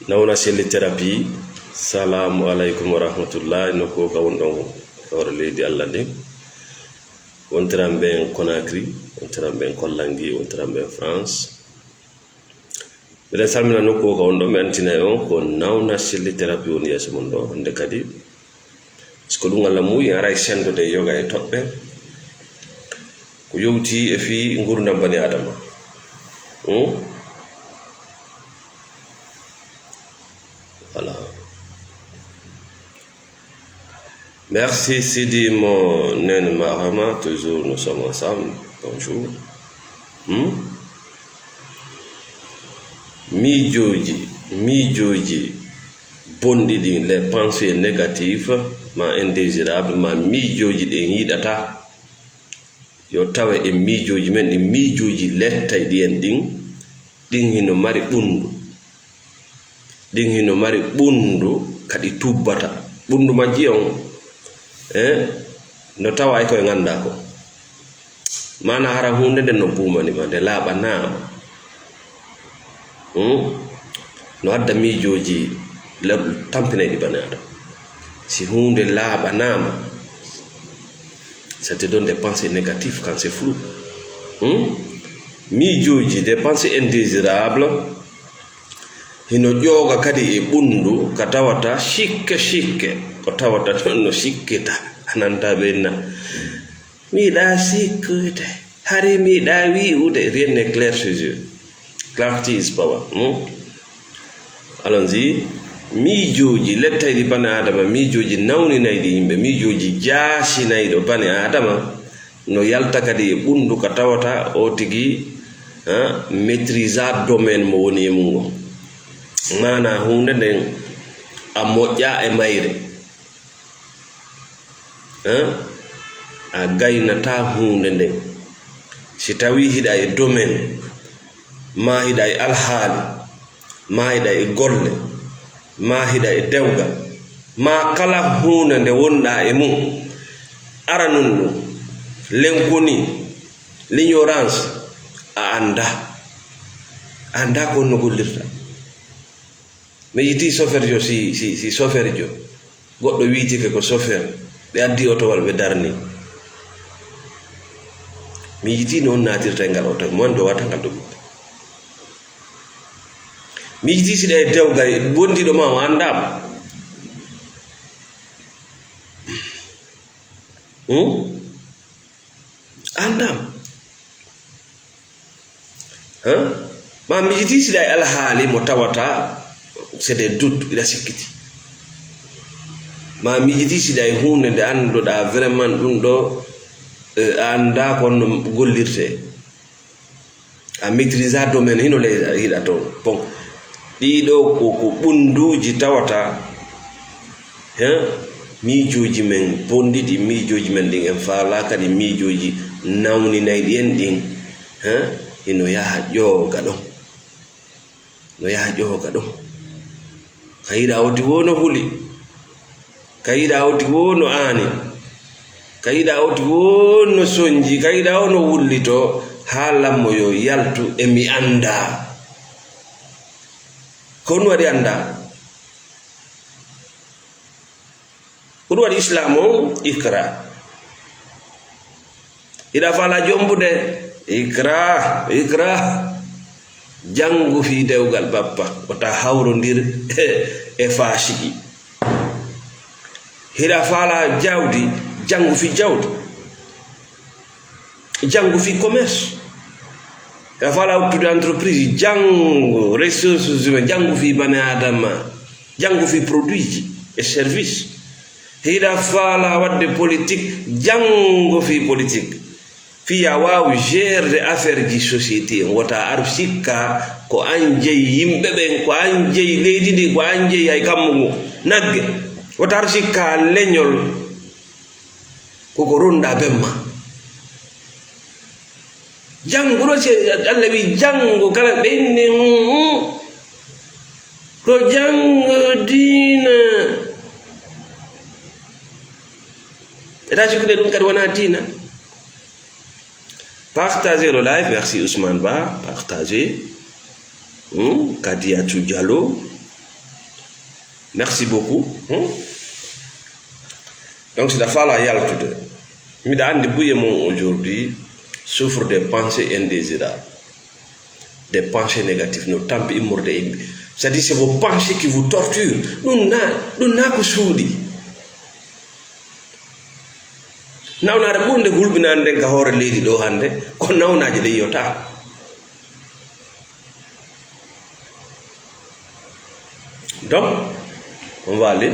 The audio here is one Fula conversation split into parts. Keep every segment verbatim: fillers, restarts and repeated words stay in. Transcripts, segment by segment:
Nawna Selli Thérapie, salaamu aleykum wa rahmatullah. Nokku ka wonɗon hoore leydi Allah ndin. Wontiran ɓen Conakry, wontiran ɓen Kollangi, wontiran ɓen France. Miɗen salmina nokku ka wonɗon, mi antinay on ko Nawna Selli Thérapie woni yeeso mon ɗo hannde kadi. Siko ɗum Allah muuyi, en aray senndude yoga e toɓɓe. Ko yowti e fii ngurdam bani Aadama. Hmm? Voilà. Merci Sidi, mon nene Mahama, toujours nous sommes ensemble. Bonjour. Hmm? Miijooji, miijooji bonɗi ɗin, les pensées négatives, ma indésirables, ma miijooji ɗin yiɗata. Yo tawe e miijooji men ɗin, miijooji lettay ɗi en ɗin, ɗin hino mari ɓunndu. Ɗin hino mari ɓunndu ka ɗi tubbata. Ɓunndu majji on, eh, no tawa e koye nganndaa ko. Maana hara huunde nden no buumani ma, nde laaɓanaama. Hmm? No adda miijooji la-, tampinayɗi bani Aadama. Si huunde laaɓanaama, ça te donne des pensées négatives quand c'est flou. Hmm? Miijooji, des pensées indésirables, hino ƴooga kadi e ɓunndu ka tawata sikke sikke, ko tawata ɗon no sikkita, a nanta ɓe inna, "Mi yiɗaa sikkude, hari mi yiɗaa wi'ude." Rien n'est clair chez eux. Clarté is power, hmm? Allons-y. Miijooji lettayɗi bani Aadama, miijooji nawninayɗi yimɓe, miijooji jaasinayɗo bani Aadama, no yalta kadi e ɓunndu ka tawata o tigi, ha, maîtrisa domaine mo woni e mum on. Maanaa huunde nden a moƴƴaa e mayre. Hein? A gaynataa huunde nden. Si tawii hiɗa e domaine, maa hiɗa e alhaali, maa hiɗa e golle, maa hiɗa e dewgal, maa kala huunde nde wonɗaa e mum, aranun ɗum, l'inconnu, l'ignorance, a anndaa. A anndaa ko honno gollirta. Mi yitii soferjo, si, si, si soferjo. Goɗɗo wiitike ko sofer. Ɓe addi otowal, ɓe darni. Mi yitii no on naatirta e ngal oto, mo on dowata ngal dogude. Mi yitii siɗa e dewgal, wondiɗo ma o anndaama. Hmm? Anndaama. Hein? Ma miijiti siɗa e alhaali mo tawata c'est des doutes, iɗa sikkiti. Ma miijiti siɗa e huunde nde annduɗaa vraiment ɗum ɗo, eh, a anndaa ko honno gollirte. A maîtrisa domaine hino ley hiɗa toon. Bon. Ɗiɗo ko, ko ɓunnduuji tawata, hein, miijooji men bonɗi ɗi, miijooji men ɗin en faalaa kadi miijooji nawninayɗi en ɗin, hein, hino yaha ƴooga ɗon. No yaha ƴooga ɗon. Ka yiɗa o tigi wo no huli. Ka yiɗa o tigi wo no aani. Ka yiɗa o tigi wo no sonji. Ka yiɗa o no wullito. Haa lammo yo yaltu e mi anndaa. Ko ɗum waɗi anndaa. Ko ɗum waɗi Islaam on ikra. Hiɗa faalaa jombude, ikra, ikra. Janngu fii dewgal bappa, wota hawrondir e faasiki. Hiɗa faalaa jawdi, janngu fii jawdi. Janngu fii commerce. Hiɗa faalaa wuttude entreprise, janngu ressources humaines, janngu fii bani Aadama, janngu fii produit ji e service. Hiɗa faalaa waɗde politique, janngu fii politique. Fii yo a waaw gérde affaire ji société, wota ar sikka ko an jeyi yimɓe ɓen, ko an jeyi leydi ndi, ko an jeyi hay kammu ngu, nagge. Wota ar sikka leñol, ko ko ronɗaa bemma. Janngu ɗo, si Allah wi janngu kala ɓe inni, mm, mm. Ko janngo diina. Ɓe taa sikkude ɗum kadi wonaa diina. Partagez le live. Merci Ousmane Ba. Partagez. Hmm? Kadiatou Diallo. Merci beaucoup. Hmm? Donc, c'est la fois la yaltude. Miɗa andi buye mon aujourd'hui souffre des pensées indésirables, des pensées négatives, no tampi immorde yimɓe. C'est-à-dire, c'est vos pensées qui vous torturent. Ɗum na, ɗum na ko suuɗi. Nawnaare ɓurnde hulɓinaande nden ka hoore leydi ɗo hannde, ko nawnaaje ɗe yiyota. Donc, on va aller.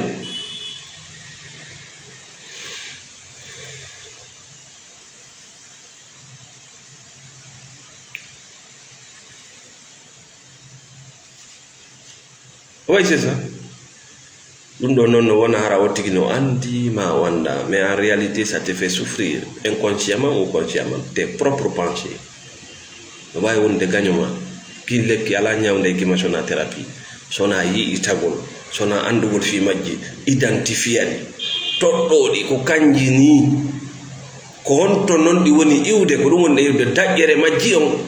Oui, c'est ça. Ɗum ɗo noon no wona hara o tigi no anndi ma o annda, mais en réalité ça te fait souffrir inconsciemment ou consciemment, tes propres pensées. No waawi wonde gaño ma. Kin lekki alaa ñawnde e kima sona thérapie, sona yi'itagol, sona anndugol fii majji, identifiya ɗi, toɗɗoo ɗi ko kanji nii. Ko honto non ɗi woni iwde? Ko ɗum woni iwde daƴƴere majji on.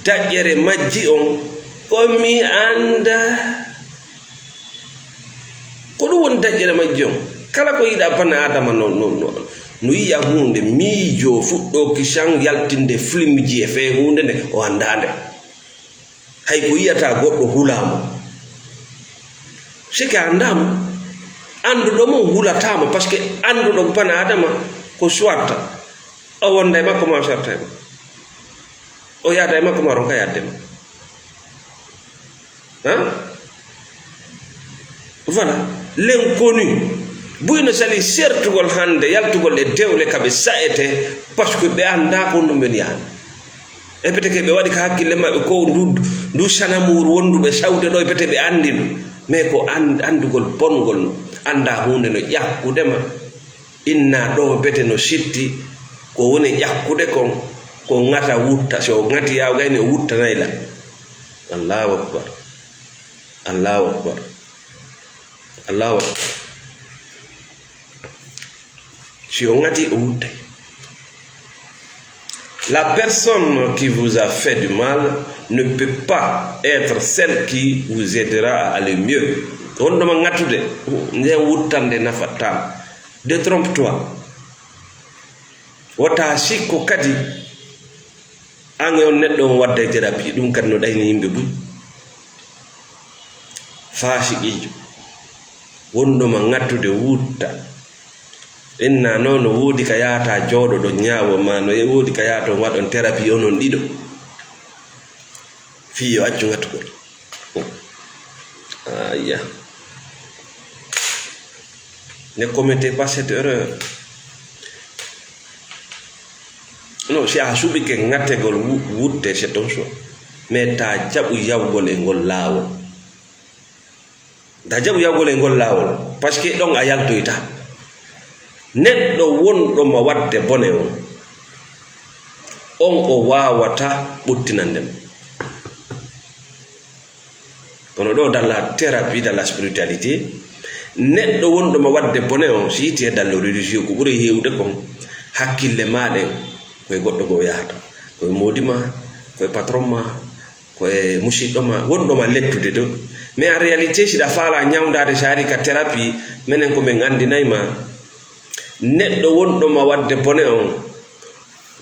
Daƴƴere majji on ko mi annda. Ko ɗum woni daƴƴere majji on. Kala ko yiɗa bana Adama no, no, no, no yiya huunde, miijo, fuɗɗoo kisan yaltinde filmji e fee huunde nde o annda nde. Hay ko yiyata goɗɗo hulaama. Sike anndaama, annduɗo mo hulataama, parce que annduɗo bana Adama ko soit o wonda e makko ma o sarta e makko. O yaada e makko ma ronka yaadde ma. Hein? Voilà, l'inconnu. Buy no sali sertugol hannde, yaltugol e dewle ka ɓe sa'ete, parce que ɓe annda ko ɗum ɓe yaani. E pete ke ɓe waɗi ka hakkille maɓɓe ko ndu, ndu sanamuuru wondu ɓe sawde ɗo, e pete ɓe anndi ndu. Mais ko an-, anndugol bongol, annda huunde no ƴakkude ma. Inna ɗo bete no sitti, ko woni ƴakkude kon, ko ŋata wutta. Si o ŋati yaw gayni o wuttanay la. Allahu akbar. Allahu akbar. Allahu akbar. Si o ŋati o wuttay. La personne qui vous a fait du mal ne peut pas être celle qui vous aidera à aller mieux. Wonɗo ma ŋatude, nden wuttande nafataa. Détrompe-toi. Wota sikko kadi, an e on neɗɗo on wadda e thérapie, ɗum kadi no ɗayni yimɓe buy. Faasiqiijo. Wonɗo ma ŋattude wutta. Inna noon no woodi ka yaata jooɗoɗon ñaawo ma, no e woodi ka yaata on waɗon thérapie onon ɗiɗo. Fii yo accu ŋattugol. Ayya. Ne commettez pas cette erreur. Non, si a suɓike ŋattegol wu-, wutte, c'est ton choix. Mais ta jaɓu yawgol e ngol laawol. Ta jaɓu yawgol e ngol laawol. Parce que ɗon a yaltoyta. Neɗɗo wonɗo ma waɗde bone on, on o waawata ɓuttinande mo. Kono ɗo, dans la thérapie, dans la spiritualité, neɗɗo wonɗo ma waɗde bone on, si yiiti e dans le religieux, ko ɓuri heewde kon, hakkille ma ɗen, koye goɗɗo goo yahata. Koye moodi ma, koye patron ma, koye musiɗɗo ma, wonɗo ma lettude ɗo. Mais en réalité, si ɗa faala ñawndaade, si a ari ka thérapie, menen ko men anndinay ma, neɗɗo wonɗo ma waɗde bone on,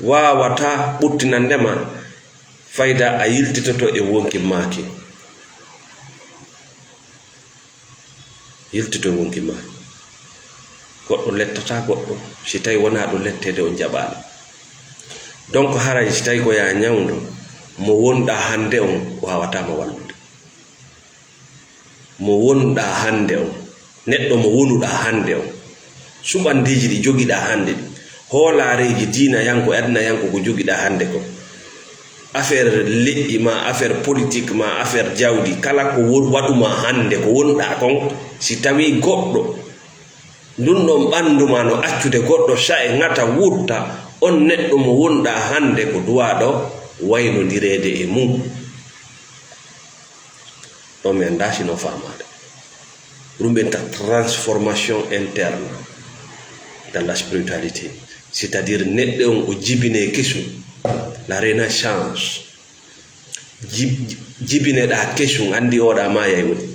waawata ɓuttinande ma, fayda a yiltitoto e wonki maaki. Yiltito e wonki maaki. Goɗɗo lettata goɗɗo, si tawi wonaa ɗo letteede on jaɓaali. Donc, haray si tawi ko yaa ñawndo, mo wonɗaa hannde on, o waawataa ma wallude. Mo wonɗaa hannde on, neɗɗo mo wonuɗaa hannde on, suɓandeeji ɗi jogiɗaa hannde ɗi, hoolaareeji diinayanko e adinayanko ko jogiɗaa hannde kon, affaire leƴƴi ma, affaire politique ma, affaire jawdi, kala ko won-, waɗu ma hannde, ko wonɗaa kon, si tawii goɗɗo, ndun ɗon ɓanndu ma no accude goɗɗo sa'e ŋata wutta, on neɗɗo mo wonɗaa hannde ko duwaaɗo waynondireede e mum. Ɗo mi anndaa si no faamaade. Ɗum ɓe ta transformation interne dans la spiritualité. C'est-à-dire neɗɗo on o jibine kesum. La renaissance. Jib-, jibineɗaa kesum, anndi oɗa maayay woni.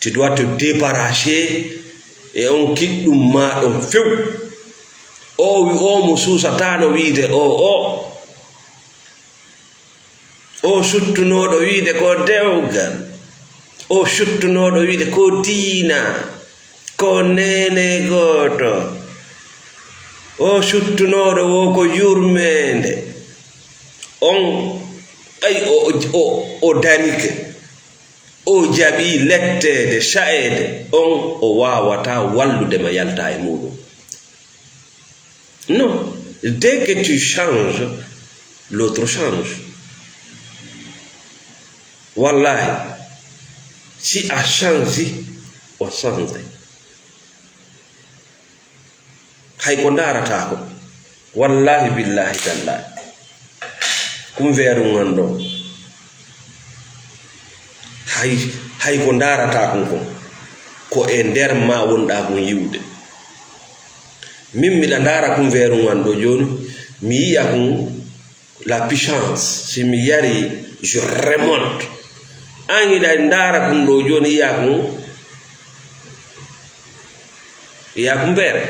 Tu dois te débarrasser e on kiɗɗum ma ɗon few. O wi o mo suusataano wiide o, o. O suttunooɗo wiide ko dewgal. O suttunooɗo wiide ko diina. Ko neene gooto. O suttunooɗo wo ko yurmeende. On, ay, o, o, o darike. O jaɓi letteede, sa'eede. On o waawataa wallude ma yalta e muuɗum. Non. Dès que tu changes, l'autre change. Wallahi, si a change, o change. Hay ko ndaarataako. Wallahi, billahi, tallahi. Kum veeru ngon ɗo. Hay, hay ko ndaarataa kun kon. Ko e nder ma wonɗaa kun yiwde. Min miɗa ndaara kum veeru ngon ɗo jooni. Mi yiya kun la puissance. Si mi yari, je remonte. An hiɗa ndaara kun ɗo jooni yiya kun. Yakumbere.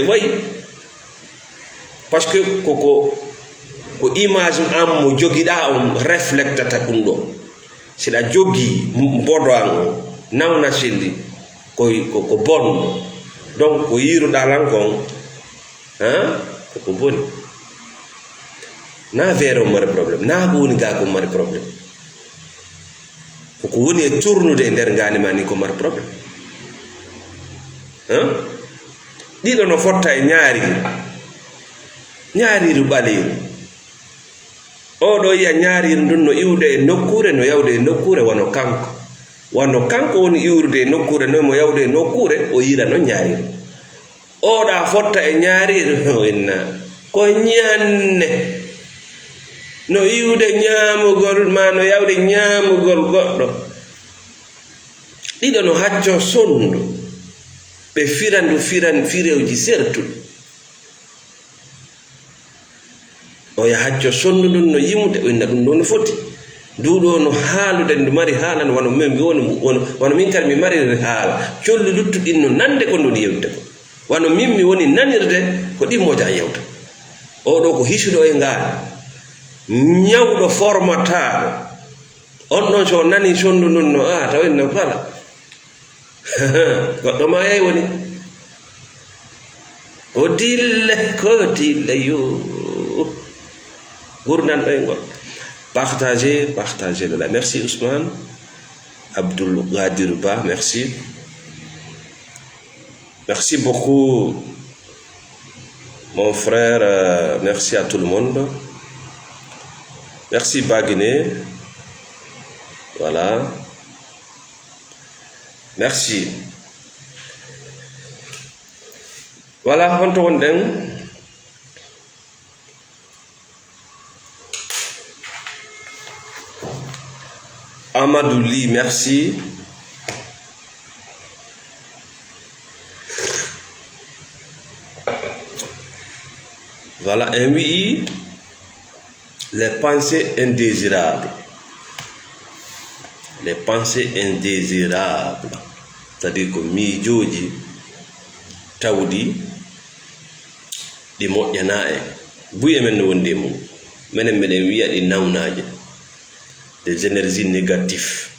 Way. Parce que ko, ko, ko image am mo jogiɗa on reflectata ɗum ɗo. Siɗa jogi mbodo an o, nawna sindi, ko, ko, ko bonno. Donc, ko yiruɗa lan kon, hein? Ko, ko boni. Na vero mari problème. Na ko woni ga ko mari problème. Ko ko woni e tournude e nder ngaani ma ni ko mari problème. Hein? Ɗiɗo no fotta e ñaari. Ñaariiru ɓaleeru. Oɗo yiya ñaariiru ndun no iwde e nokkuure, no yawde e nokkuure, wano kanko. Wano kanko woni iwrude e nokkuure, no mo yawde e nokkuure, o yira no ñaariiru. Oɗa fotta e ñaariiru, o inna. Ko ñanne. No iwde ñaamugol ma no yawde ñaamugol goɗɗo. Ɗiɗo no hacco sondu. Ɓe fira ndu firan firewji sertuɗi. O yaha hacco sondu ndun no yimude, o inna ɗum ɗo no foti. Ndu ɗo no haalude, ndu mari haalande, wano min mi woni, wano, wano min kadi mi mariri haala. Colli luttuɗi no nande ko ndun yewte ko. Wano min mi woni nanirde ko ɗin moja yewta. O ɗo ko hisuɗo e ngal. Ñawɗo formataaɗo. On ɗon so nani sondu ndun no, ah, tawa en no fala. Goɗɗo ma yey woni. Ko dille, ko dille yo. Gurdan ɗo e ngol. Partagez, partagez le live. Merci Ousmane. Abdul Gadir Ba, merci. Merci beaucoup, mon frère. Euh, merci à tout le monde. Merci Baguiné. Voilà. Merci. Voilà, honto wonɗen? Amadou Ly, merci. Voilà, en wi'i les pensées indésirables. Les pensées indésirables. C'est-à-dire ko miijooji tawɗi ɗi moƴƴanaa en. Buy e men no wondi e mum. Menen meɗen wi'a ɗi nawnaaje. Des énergies négatives.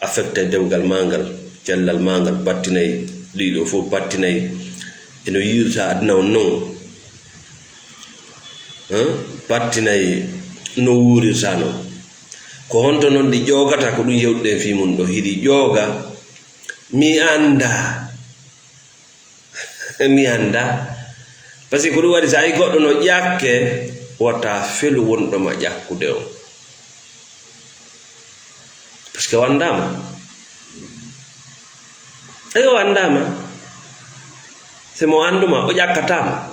Affecté dewgal maa ngal, cellal maa ngal, battinay ɗiɗo fof, battinay eno yiirta aduna on non. Hein? Battinay no wuurirta non. Ko honto non ɗi ƴoogata? Ko ɗum yewtuɗen fii mum ɗo. Hiɗi ƴooga, mi anndaa. Mi anndaa. Parce que ko ɗum waɗi, so a yi goɗɗo no ƴakke, wota felu wonɗo ma ƴakkude on. Parce que o anndaama. Eyo, o anndaama. Si mo annduma, o ƴakkataama.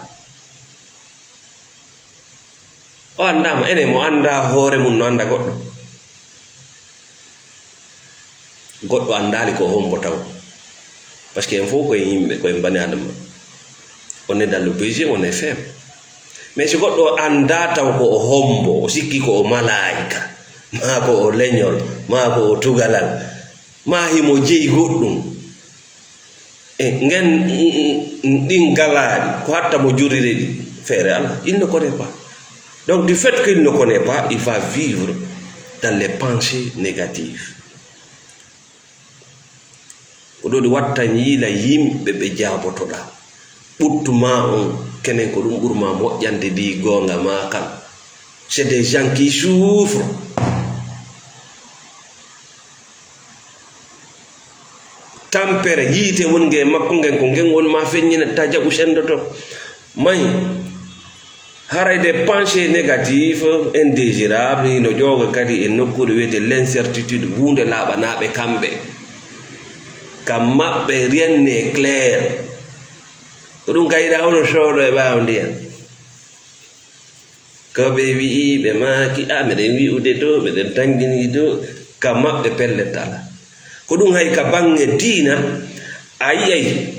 O anndaama, enen mo anndaa hoore mum no annda goɗɗo. Goɗɗo anndaali ko hombo taw. Parce que en fof ko en yimɓe, ko en bani Adama. On est dans le besoin, on est faible. Mais si goɗɗo anndaa taw ko o hombo, o sikki ko o malaayika, maa ko o leñol, maa ko o tugalal, Maa himo jeyi goɗɗum. E ngen, ɗin galaaɗi, ko hatta mo jurire ɗi, feere Alla, il ne connaît pas. Donc, du fait qu'il ne connaît pas, il va vivre dans les pensées négatives. Ko ɗo ɗi watta yiila yimɓe ɓe jaabotoɗaa. Ɓuttu maa on, kenen ko ɗum ɓuri maa moƴƴande ndi goonga maa kan. C'est des gens qui souffrent. Tampere, yiite wonge e makko ngen, ko ngen woni ma feññina, ta jaɓu sendoto. Mahi, haray des pensées négatives, indésirables, hino ƴooga kadi e nokkuure wiyetee l'incertitude, huunde laaɓanaaɓe kamɓe. Ka maɓɓe, rien n'est clair. Ko ɗum ka yiɗa hono soodo e ɓaawo ndiyan. Ko ɓe wi'i, ɓe maaki, "A, meɗen wi'ude to, meɗen tangini to," ka maɓɓe pellet alaa. Ko ɗum hay ka baŋŋe diina, a yi'ay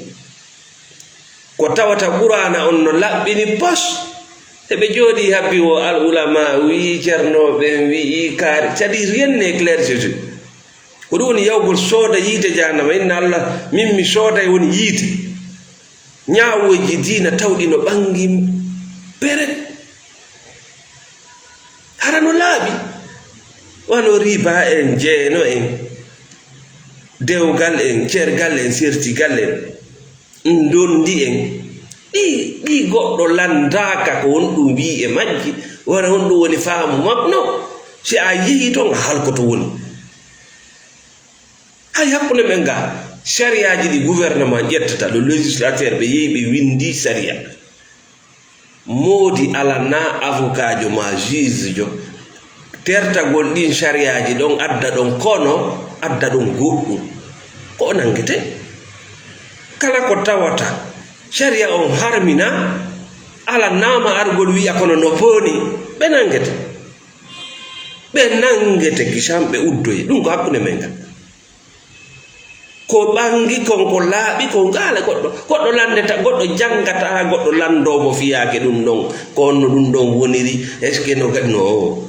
ko tawata Qur'aana on no laɓɓini pos. Eɓe jooɗii habbi wo al ulama wi'i, cernooɓe en wi'i, kaari, c'est-à-dire rien n'est clair sur ce. Ko ɗum woni yawgol sooda yiite jahannama, inna Allah, min mi sooday woni yiite. Ñaawooji diina tawɗi no ɓangi peret. Hara no laaɓi. Wano riba en, jeeno en, dewgal en, cergal en, sertigal en, ndondi en. Ɗi, ɗi goɗɗo landaaka ko honɗum wi'i e majji, wona honɗum woni faamu makko. No, si a yehi ton, a halkoto woni. Hay hakkunde men ga, sariyaaji ɗi gouvernement ƴettata, le législateur, ɓe yehi ɓe windi sariya. Moodi alanaa avocatjo ma jugejo, tertagol ɗin sariyaaji ɗon adda ɗon kono, adda ɗon goɗɗum. Ko o nangete. Kala ko tawata sariya on harmina, alanaama argol wi'a kono no pooni, ɓe nangete. Ɓe nangete kisan, ɓe uddoye. Ɗum ko hakkunde men ngal. Ko ɓangi kon, ko laaɓi kon, gaale goɗɗo. Goɗɗo landeta, goɗɗo jangata, goɗɗo lando mo fiyaake ɗum ɗon. Ko honno ɗum ɗon woniri? Est-ce que no ga-, no.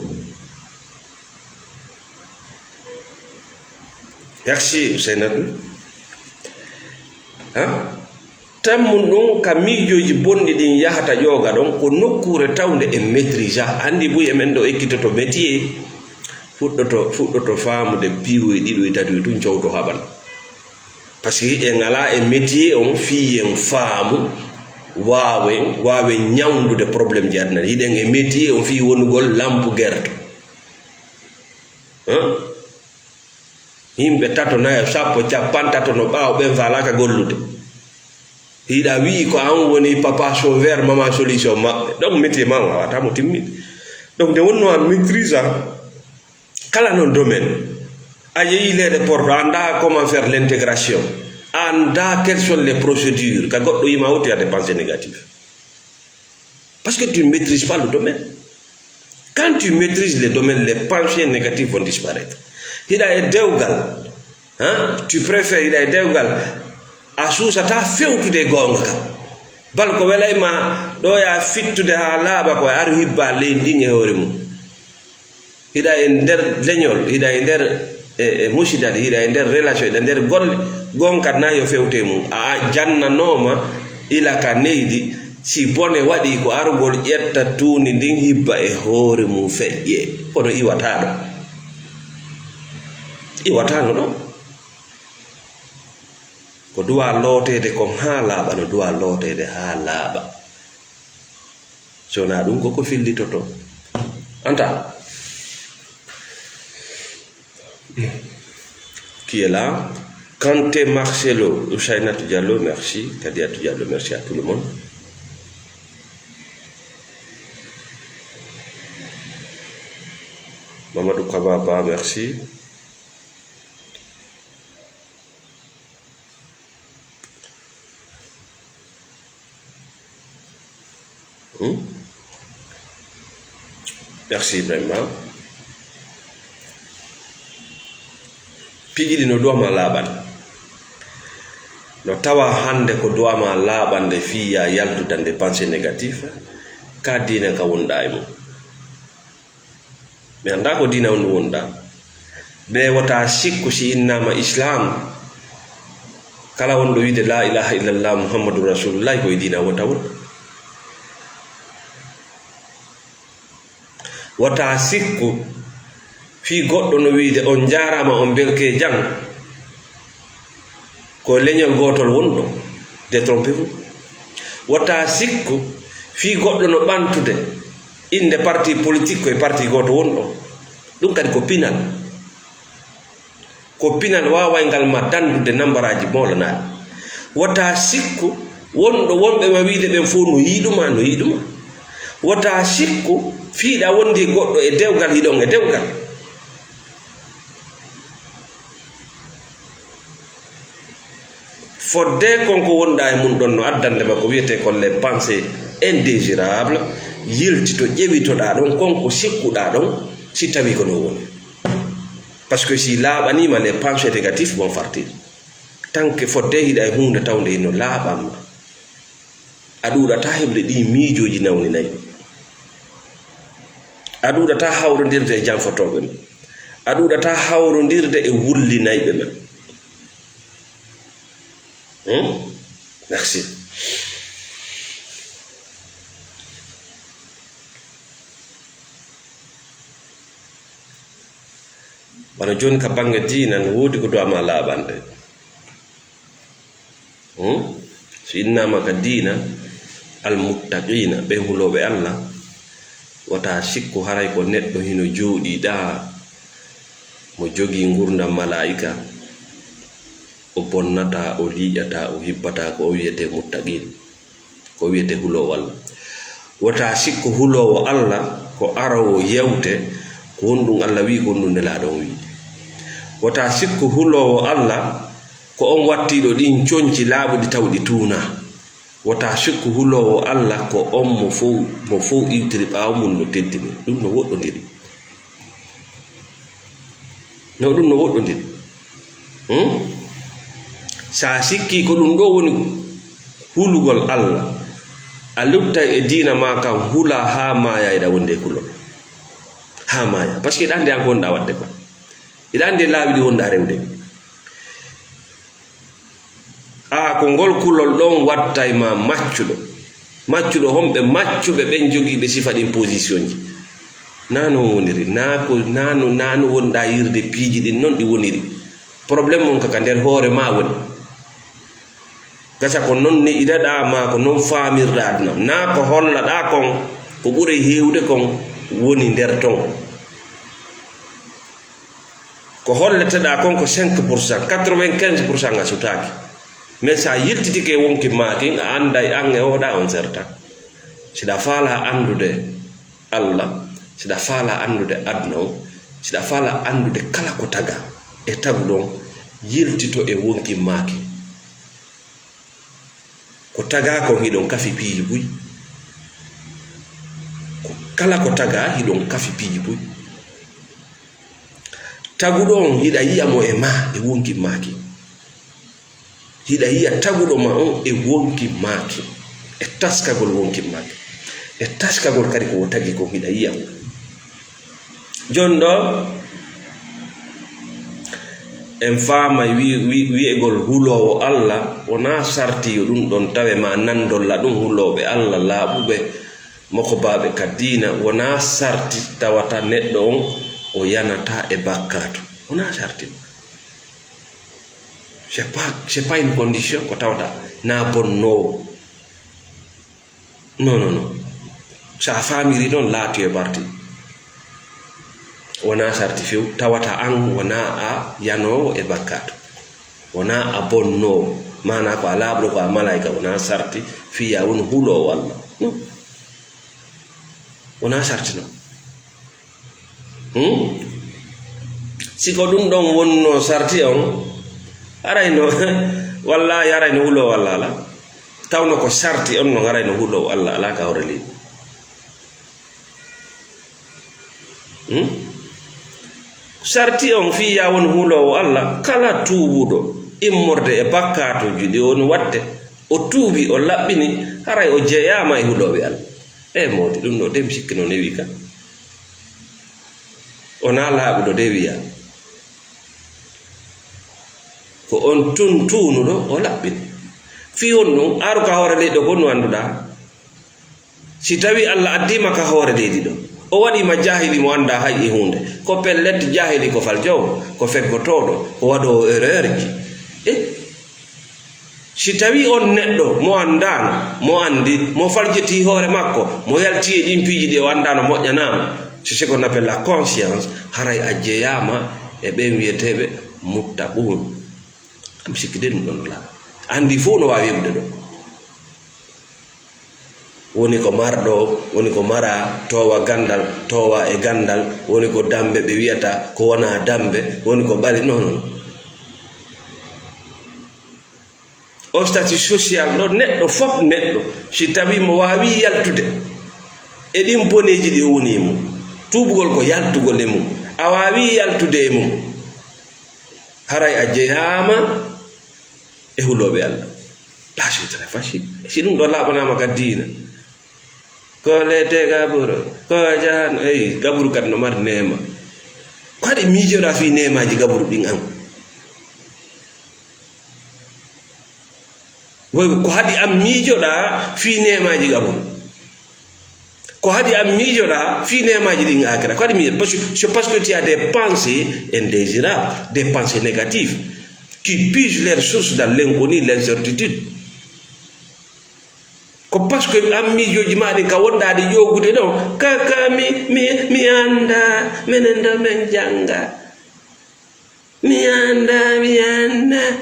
Merci, Ousseynatou. Hein? Tammun ɗum ka miijooji bonɗi ɗin yahata ƴooga ɗon, ko nokkuure tawnde en maîtrise. Anndi buy e men ɗo ekkitoto métier, fuɗɗoto, fuɗɗoto faamude piiwoy ɗiɗo e tati tun cowto haɓan. Parce que en alaa e métier on fii en faamu, waawen, waawen ñawndude problème ji aduna. Hiɗen e métier on fii wonugol lampu gerto. Hein? Yimɓe tato, nayo, sappo, cappantato no ɓaawo ɓen faalaaka gollude. Hiɗa wi'i ko an woni papa sauveur, maman solution maɓɓe. Donc métier ma on hawata mo timmi. Donc nde wonno a maîtrise a kala non domaine. A yehi leɗɗe porto, a annda comment faire l'intégration. A annda quelles sont les procédures. Ka goɗɗo yima hoti a dépensé négatif. Parce que tu ne maîtrises pas le domaine. Quand tu maîtrises le domaine, les pensées négatives vont disparaître. Hiɗa e dewgal, hein? Tu préfères hiɗa e dewgal, a suusata fewtude e goonga ka. Bal ko welay ma ɗo ya fittude haa laaɓa ko e aru hibba leydi ndin e hoore mum. Hiɗa e nder leñol, hiɗa e nder, e, e musidal, hiɗa e nder relation, hiɗa nder golle, gonka na yo fewte mum. A jannanooma ila ka neydi, si bone waɗi ko argol ƴetta tuundi ndin hibba e hoore mum feƴƴe. Kono iwataɗo. Iwataɗo ɗo. Ko duwa looteede kon haa laaɓa, no duwa looteede haa laaɓa. Si wonaa ɗum, koko fillitoto. Anta. Qui est là? Kanté Marcelo, Ousseynatou Diallo, merci. Kadiatou Diallo, merci à tout le monde. Mamadou Kababa, merci. Hmm? Merci vraiment. Piiji ɗi no duwa ma laaɓan. No tawa hannde ko duwa ma laaɓande fii ya yaltudande pensée négatif, ka diina ka wonɗa e mum. Mi anndaa ko diina on ɗum wonɗa. Ɓe wota sikku si innama Islam, kala wonɗo wiide la ilaha illallah Muhammadu Rasulullah ko e diina wota won. Wota sikku fii goɗɗo no wiide on njaaraama, on mbelke jang, ko leñol gootol wonɗo. Détrompez-vous. Wota sikku fii goɗɗo no ɓantude innde parti politique, ko e parti gooto wonɗo. Ɗum kadi ko pinal. Ko pinal waawayngal ma danndude nambaraaji moolanaɗi. Wota sikku wonɗo wonɓe ma wiide ɓen fof no yiɗuma, no yiɗuma. Wota sikku fiiɗa wondi goɗɗo e dewgal, hiɗon e dewgal. Fodde kon ko wonɗa e mum ɗon no addande ma ko wiyetee kon les pensées indésirables, yiltito ƴewitoɗa ɗon kon ko sikkuɗa ɗon, si tawi ko no woni. Parce que si laaɓaniima, les pensées négatives vont partir. Tant que fodde hiɗa e huunde tawnde hino laaɓan ma, a ɗuuɗata heɓde ɗi miijooji nawninayɗi. A ɗuuɗata hawrondirde e janfotooɓe ma. A ɗuuɗata hawrondirde e wullinayɓe ma. Hmm? Merci. Wano jooni ka bannge diina, no woodi ko duwaa ma laaɓande. Hmm? So innaama ka diina, almuttaqiina, ɓe hulooɓe Allah, wota sikku haray ko neɗɗo hino jooɗii ɗaa, mo jogii ngurndan malaa'ika, o bonnataa, o liiƴataa, o hibbataa, ko o wiyetee muttaqiin. Ko wiyetee huloowo Allah. Wota sikku huloowo Allah ko aroowo yewte, ko honɗum Allah wi'i, ko honɗum Nelaaɗo on wi'i. Wota sikku huloowo Allah ko on wattiiɗo ɗin conci laaɓuɗi tawɗi tuunaa. Wota sikku huloowo Allah ko on mo fow, mo fow iwtiri ɓaawo mum no teddini. Ɗum no woɗɗondiri. No ɗum no woɗɗondiri. Hmm? Sa sikki ko ɗum ɗo woni hulugol Allah, a luttay e diina ma kan, hula haa maaya, iɗa wonde e kulol. Haa maaya. Parce que iɗa anndi an ko wonɗa waɗde ko. Iɗa anndi e laawi ɗi wonɗa rewde. A, ko ngol kulol ɗon wattay ma maccuɗo. Maccuɗo homɓe maccuɓe ɓen jogiiɓe sifa ɗin position ji? Naa non woniri, naa ko, naa no, naa no wonɗa yirde piiji ɗin non ɗi woniri. Problème on ka, ka nder hoore ma woni. Gasa ko non ne'iɗaɗa ma ko non faamirɗa aduna. Naa ko hollaɗa kon, ko ɓuri heewde kon woni nder ton. Ko holleteɗaa kon ko cinq pour cent, quatre-vingt-quinze pour cent a sutaaki. Mais so a yiltitike wonki maa kin, a annday an e oɗa on serta. Siɗa faala anndude Allah, siɗa faala anndude aduna on, siɗa faala anndude kala ko taga e taguɗon, yiltito e wonki maa kin. Ko tagaa kon hiɗon kafi piiji buy. Ko kala ko tagaa hiɗon kafi piiji buy. Taguɗo on hiɗa yi'a mo e ma e wonki maaki. Hiɗa yi'a taguɗo ma on e wonki maaki. E taskagol wonki maaki. E taskagol kadi ko o tagi kon hiɗa yi'a mo. Jon ɗo, en faamay wi-, wi-, wi'egol huloowo Alla wonaa sarti yo ɗum ɗon tawe, maa nan dolla ɗum hulooɓe Alla laaɓuɓe, mokobaaɓe ka diina, wonaa sarti tawata neɗɗo on o yanataa e bakkaatu. Wonaa sarti. C'est pas, c'est pas une condition ko tawata naa bonnoowo. Non, non, non. So a faamiri ɗon, laati e barti. Wonaa sarti few, tawata an wonaa a yanoowo e bakkaatu. Wonaa a bonnoowo. Maanaa ko a laaɓɗo, ko a malaayika, wonaa sarti fii ya won huloowo Alla. Non. Wonaa sarti non. Hmm? Si ko ɗum ɗon wonnoo sarti on, arayno, wallaahi arayno huloowo Alla alaa. Tawno ko sarti on non, arayno huloowo Alla alaa ka hoore leydi. Hmm? Sarti on fii ya won huloowo Alla, kala tuubuɗo immorde e bakkaatuuji ɗi woni waɗde, o tuubi, o laɓɓini, haray o jeyaama e hulooɓe Alla. E moodi, ɗum ɗo de mi sikki no newi ka. Wonaa laaɓuɗo de wiya. Ko on tun tuunuɗo o laɓɓini. Fii honɗun? Aaru ka hoore leydi ɗoo, ko honɗun annduɗaa? Si tawii Alla addii ma ka hoore leydi ɗoo, o waɗii ma jaahili mo anndaa hay e huunde, ko pellet, jaahili ko faljoowo, ko feggotooɗo, ko waɗoowo erreur ji. E si tawii on neɗɗo mo anndaano, mo anndi, mo faljitii hoore makko, mo yaltii e ɗin piiji ɗi o anndaano, moƴƴanaama, c'est ce qu'on appelle la conscience, haray a jeyaama e ɓen wi'eteeɓe muttaquun. Am sikki de ɗum ɗon la. Anndi fof no waawi heɓude ɗo. Woni ko marɗo, woni ko mara, toowa ganndal, toowa e ganndal, woni ko dammbe ɓe wiyata, ko wonaa dammbe, woni ko ɓali, non, non. O statut social ɗo, neɗɗo fof neɗɗo, si tawii mo waawii yaltude e ɗin boneeji ɗi o woni e mum, tuubugol ko yaltugol e mum, a waawii yaltude e mum, haray a jeyaama e hulooɓe Alla. Là, c'est très facile. Si ɗum ɗo laaɓanaama ka diina, ko leyte gaburu, ko jahan, eyi, gaburu kadi no mari neema. Ko haɗi miijoɗaa fii neemaaji gaburu ɗin an? Woy, ko haɗi an miijoɗaa fii neemaaji gaburu? Ko haɗi an miijoɗaa fii neemaaji ɗin aakira? Ko haɗi miijoɗaa? Parce que, c'est parce que tu as des pensées indésirables, des pensées négatives, qui puisent leur source dans l'inconnu, l'incertitude. Ko parce que an miijooji maa ɗin ka wonɗaa ɗi ƴoogude ɗon, ka, ka mi, mi, mi anndaa, menen ɗo men jannga. Mi anndaa, mi anndaa.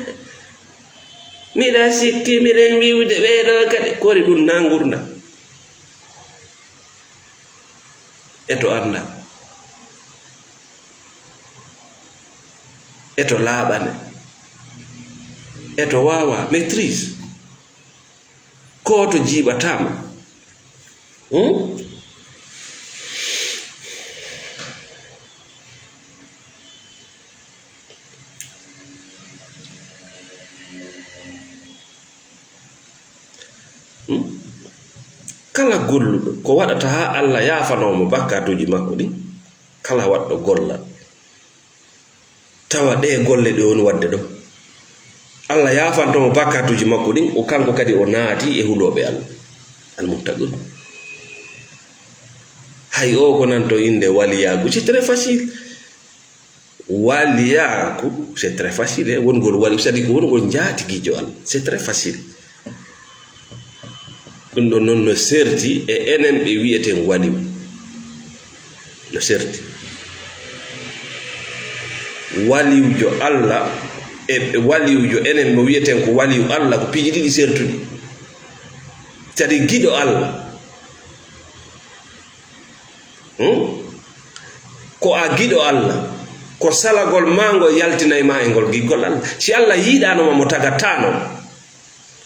Miɗa sikki, miɗen wi'ude ɓee ɗoo kadi, kori ɗum na ngurndan. E to anndaa. E to laaɓane. E to waawaa maîtrise. Koo to jiiɓataa ma. Hmm? Hmm? Kala golluɗo ko waɗata haa Alla yaafanoo mo bakkaatuuji makko ɗin, kala waɗɗo gollal, tawa ɗee golle ɗe woni waɗde ɗoo, Alla yaafanto mo bakkaatuuji makko ɗin, o kanko kadi o naati e hulooɓe Alla, almuttaqun. Hay o ko nan to innde waliyaagu, c'est très facile. Waliyaagu, c'est très facile, eh, wongol wali, c'est-à-dire ko wongol njaatigiijo Alla, c'est très facile. Ɗum ɗon non no serti e enen ɓe wi'eten waliw. No serti. Waliwjo Alla e, e waliwjo enen mo wi'eten ko waliw Alla, ko piiji ɗiɗi sertuɗi. C'est-à-dire giɗo Alla. Hmm? Ko a giɗo Alla, ko salagol maa ngol yaltinay maa e ngol giggol Alla. Si Alla yiɗaano ma mo tagataano.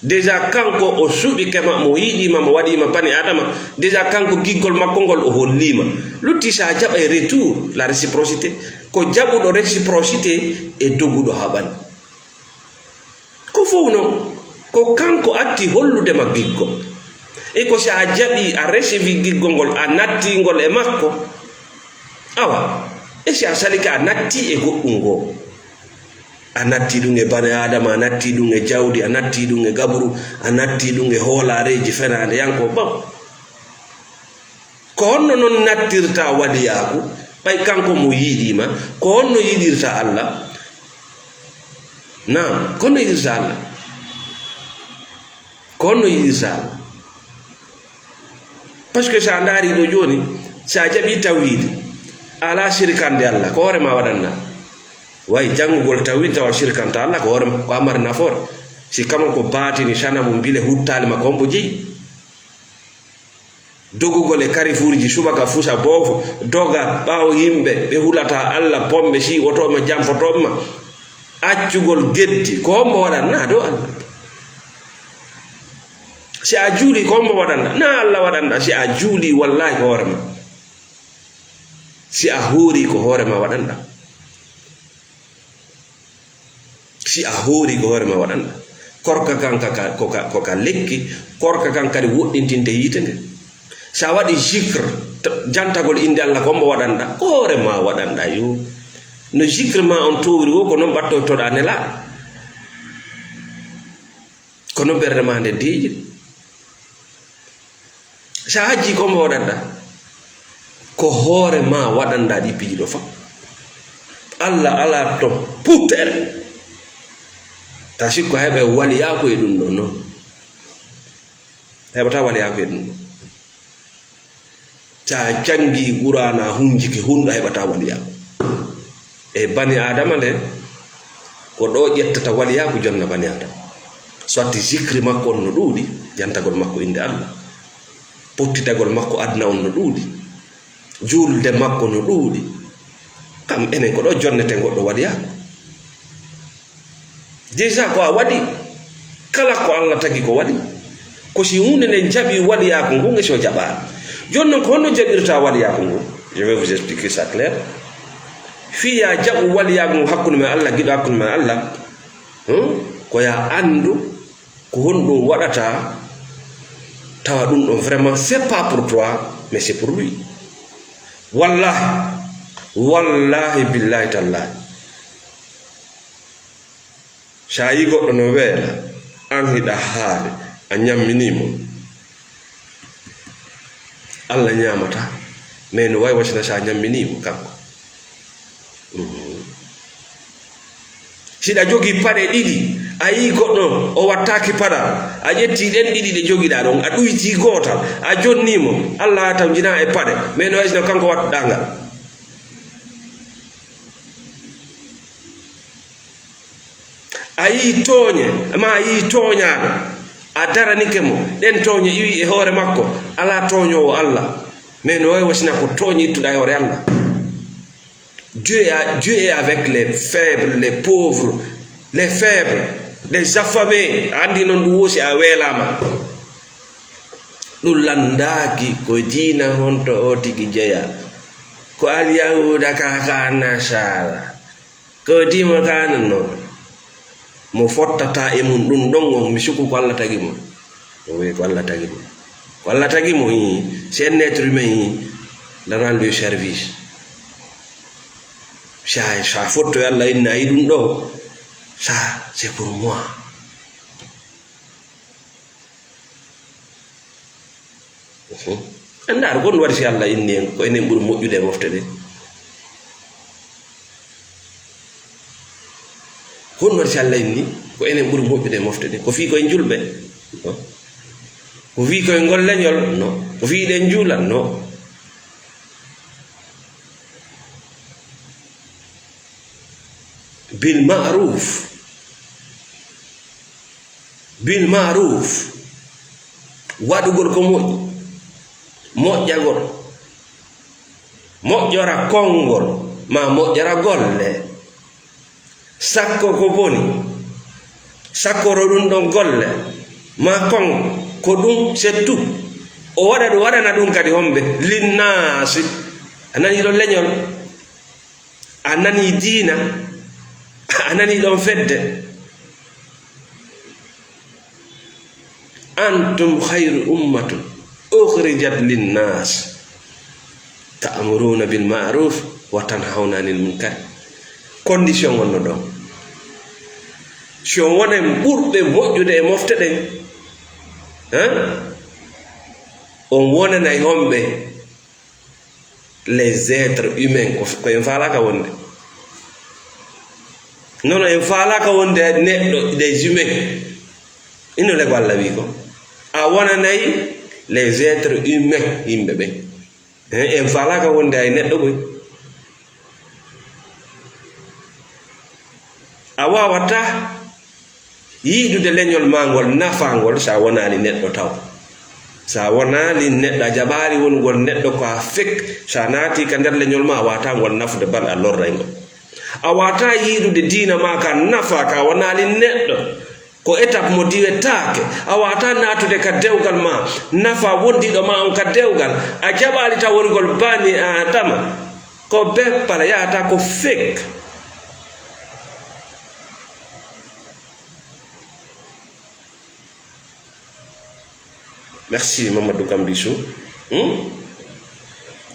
Déjà kanko o suɓike ma, mo yiɗii ma, mo waɗii ma bani Adama. Déjà kanko giggol makko ngol o hollii ma. Lutti sa jaɓay retour, la réciprocité. Ko jaɓuɗo réciprocité e doguɗo haɓan. Ko fow non, ko kanko atti hollude ma giggol. E ko si a jaɓii, a recevi giggol ngol, a natti ngol e makko. Awa, e si a salike, a natti e goɗɗum ngoo. A natti ɗum e bani Aadama, a natti ɗum e jawdi, a natti ɗum e gabru, a natti ɗum e hoolaareeji fenaande yankoo. Bon. Ko honno non nattirta waliyaaku? Ɓay kanko mo yiɗii ma, ko honno yiɗirta Alla? Naam, ko honno yiɗirta Alla? Ko honno yiɗirta Alla? Parce que sa ndaari ɗo jooni, sa jaɓii tawhiidi, a alaa sirkande Alla, ko hoore ma waɗanɗa. Way janngugol tawhiidi tawa sirkanta Alla, ko hoore ma, ko a mari nafoore. Si kama ko baatini sanamu mbile huttaali ma, ko hombo jeyi? Dogugol e karifuurji subaka fusa boofo, doga ɓaawo yimɓe ɓe hulata Alla, pombe si oto ma, jamfoto ma. Accugol geddi, ko hombo waɗanɗa? Naa dow Alla. Si a juuli, ko hombo waɗanɗa? Naa Alla waɗanɗa. Si a juuli, wallahi ko hoore ma. Si a hoori, ko hoore ma waɗanɗa. Si a hoori, ko hoore ma waɗanɗa. Korka kan ka, ka, ko ka, ko ka lekki, korka kan kadi woɗɗintinte yiite nge. Sa waɗi zikr, t-, jantagol innde Alla, ko hombo waɗanɗa? Ko hoore ma waɗanɗa yo. No zikr ma on towri wo, ko non ɓattoytoɗa Nelaaɗo. Kono ɓernde ma nde deeƴi. Sa hajji, ko mo waɗanɗa? Ko hoore ma waɗanɗa ɗi piiji ɗo fof. Allah ala to puttere. Ta sikko heɓe waliyaaku e ɗum ɗon non. Heɓata waliyaaku e ɗum ɗon. Sa janngi Qur'aana, hunjike hunɗo, heɓata waliyaaku. E bani Aadama nde, ko ɗo ƴettata waliyaaku, jonna bani Aadama. Soit zikri makko on no ɗuuɗi, yantagol makko innde Allah. Pottitagol makko aduna on no ɗuuɗi. Juulde makko no ɗuuɗi. Kam enen ko ɗo jonneten goɗɗo waliyaaku. Déjà ko a waɗi, kala ko Allah tagi ko waɗi. Ko si huunde nden jaɓi waliyaaku ngun e si o jaɓaali. Jooni non ko honno jaɓirta waliyaaku ngun? Je vais vous expliquer ça clair. Fii ya jaɓu waliyaaku ngun hakkunde ma e Allah, giɗo hakkunde ma e Allah. Hmm? Ko ya anndu ko honɗum waɗata tawa ɗum ɗon vraiment c'est pas pour toi, mais c'est pour lui. Wallahi, wallahi, billahi, tallahi. Sa yi goɗɗo no weela, an hiɗa haali, a ñamminii mo. Allah ñaamata, mais no wayi wasina sa ñamminii mo kanko. Mhm. Siɗa jogii paɗe ɗiɗi, a yii goɗɗo o wattaaki paɗa, a ƴettii ɗen ɗiɗi ɗe jogiɗaa ɗon, a ɗuytii gootal, a jonnii mo, Allah taw njinaa e paɗe, mais no wayi sino kanko wattuɗaa ngal. A yii tooñe, ma a yii tooñaaɗo, a daranike mo, ɗen tooñe iwi e hoore makko, alaa tooñoowo Allah. Mais no wayi wasina ko tooñe ittuɗaa e hoore Allah. Dieu est, Dieu est avec les faibles, les pauvres, les faibles, les affamés. A anndi non ɗum woosi a weelaama. Ɗum lanndaaki ko diina honto o tigi jeyaa. Ko alyahuuda ka, ka nasaara. Ko dimo ka non non. Mo fottata e mum ɗum ɗon on, mi suku ko Allah tagi mo. O wi ko Allah tagi mo. Ko Allah tagi mo, ii, c'est un être humain, ii, la rend lui service. Sa, sa fotto e Allah inna yi ɗum ɗo, ça, c'est pour moi. Mhm. Anndaa ko ɗum waɗi si Allah inni en, ko enen ɓuri moƴƴude e mofte ɗen. Ko ɗum waɗi si Allah inni, ko enen ɓuri moƴƴude e mofte ɗen. Ko fii ko en julɓe? No. Ko fii ko en ngol leñol? No. Ko fii ɗen juula? No. Bil ma'ruf. Bil ma'ruf, waɗugol ko moƴƴi, moƴƴagol, moƴƴora konngol, ma moƴƴora golle. Sakko ko boni, sakkoro ɗum ɗon golle, ma kon ko ɗum settu. O waɗa ɗum, waɗana ɗum kadi homɓe, linnaasi. A nani ɗo leñol. A nani diina, a nani ɗon fedde. Antum khayru ummatin ukhrijat linnas ta'muruna bil ma'ruf wa tanhawna anil munkar. Condition wonno ɗon. Si on wonen ɓurɓe moƴƴude e mofte ɗen, hein? On wonanay homɓe? Les êtres humains, ko, ko en faalaaka wonde. Non, non, en faalaaka wonde neɗɗo, des humains. Inno le ko Allah wi ko. A wonanay les êtres humains, yimɓe ɓen. Eh, en faalaaka wonde ay neɗɗo koy. A waawataa yiɗude leñol maa ngol, nafaa ngol, so a wonaali neɗɗo taw. So a wonaali neɗɗo, a jaɓaali wonugol neɗɗo ko a fek, so a naati ka nder leñol maa, a waawataa ngol nafude bal a lorray ngol. A waawataa yiɗude diina maa ka nafaa ka wonaali neɗɗo. Ko étape mo diwetaake. A waawataa naatude ka dewgal maa, nafaa wondiiɗo maa on ka dewgal. A jaɓaali taw wonugol bani Aadama. Ko beppala yahata ko fek. Merci, Mamadou Gambisu. Hmm?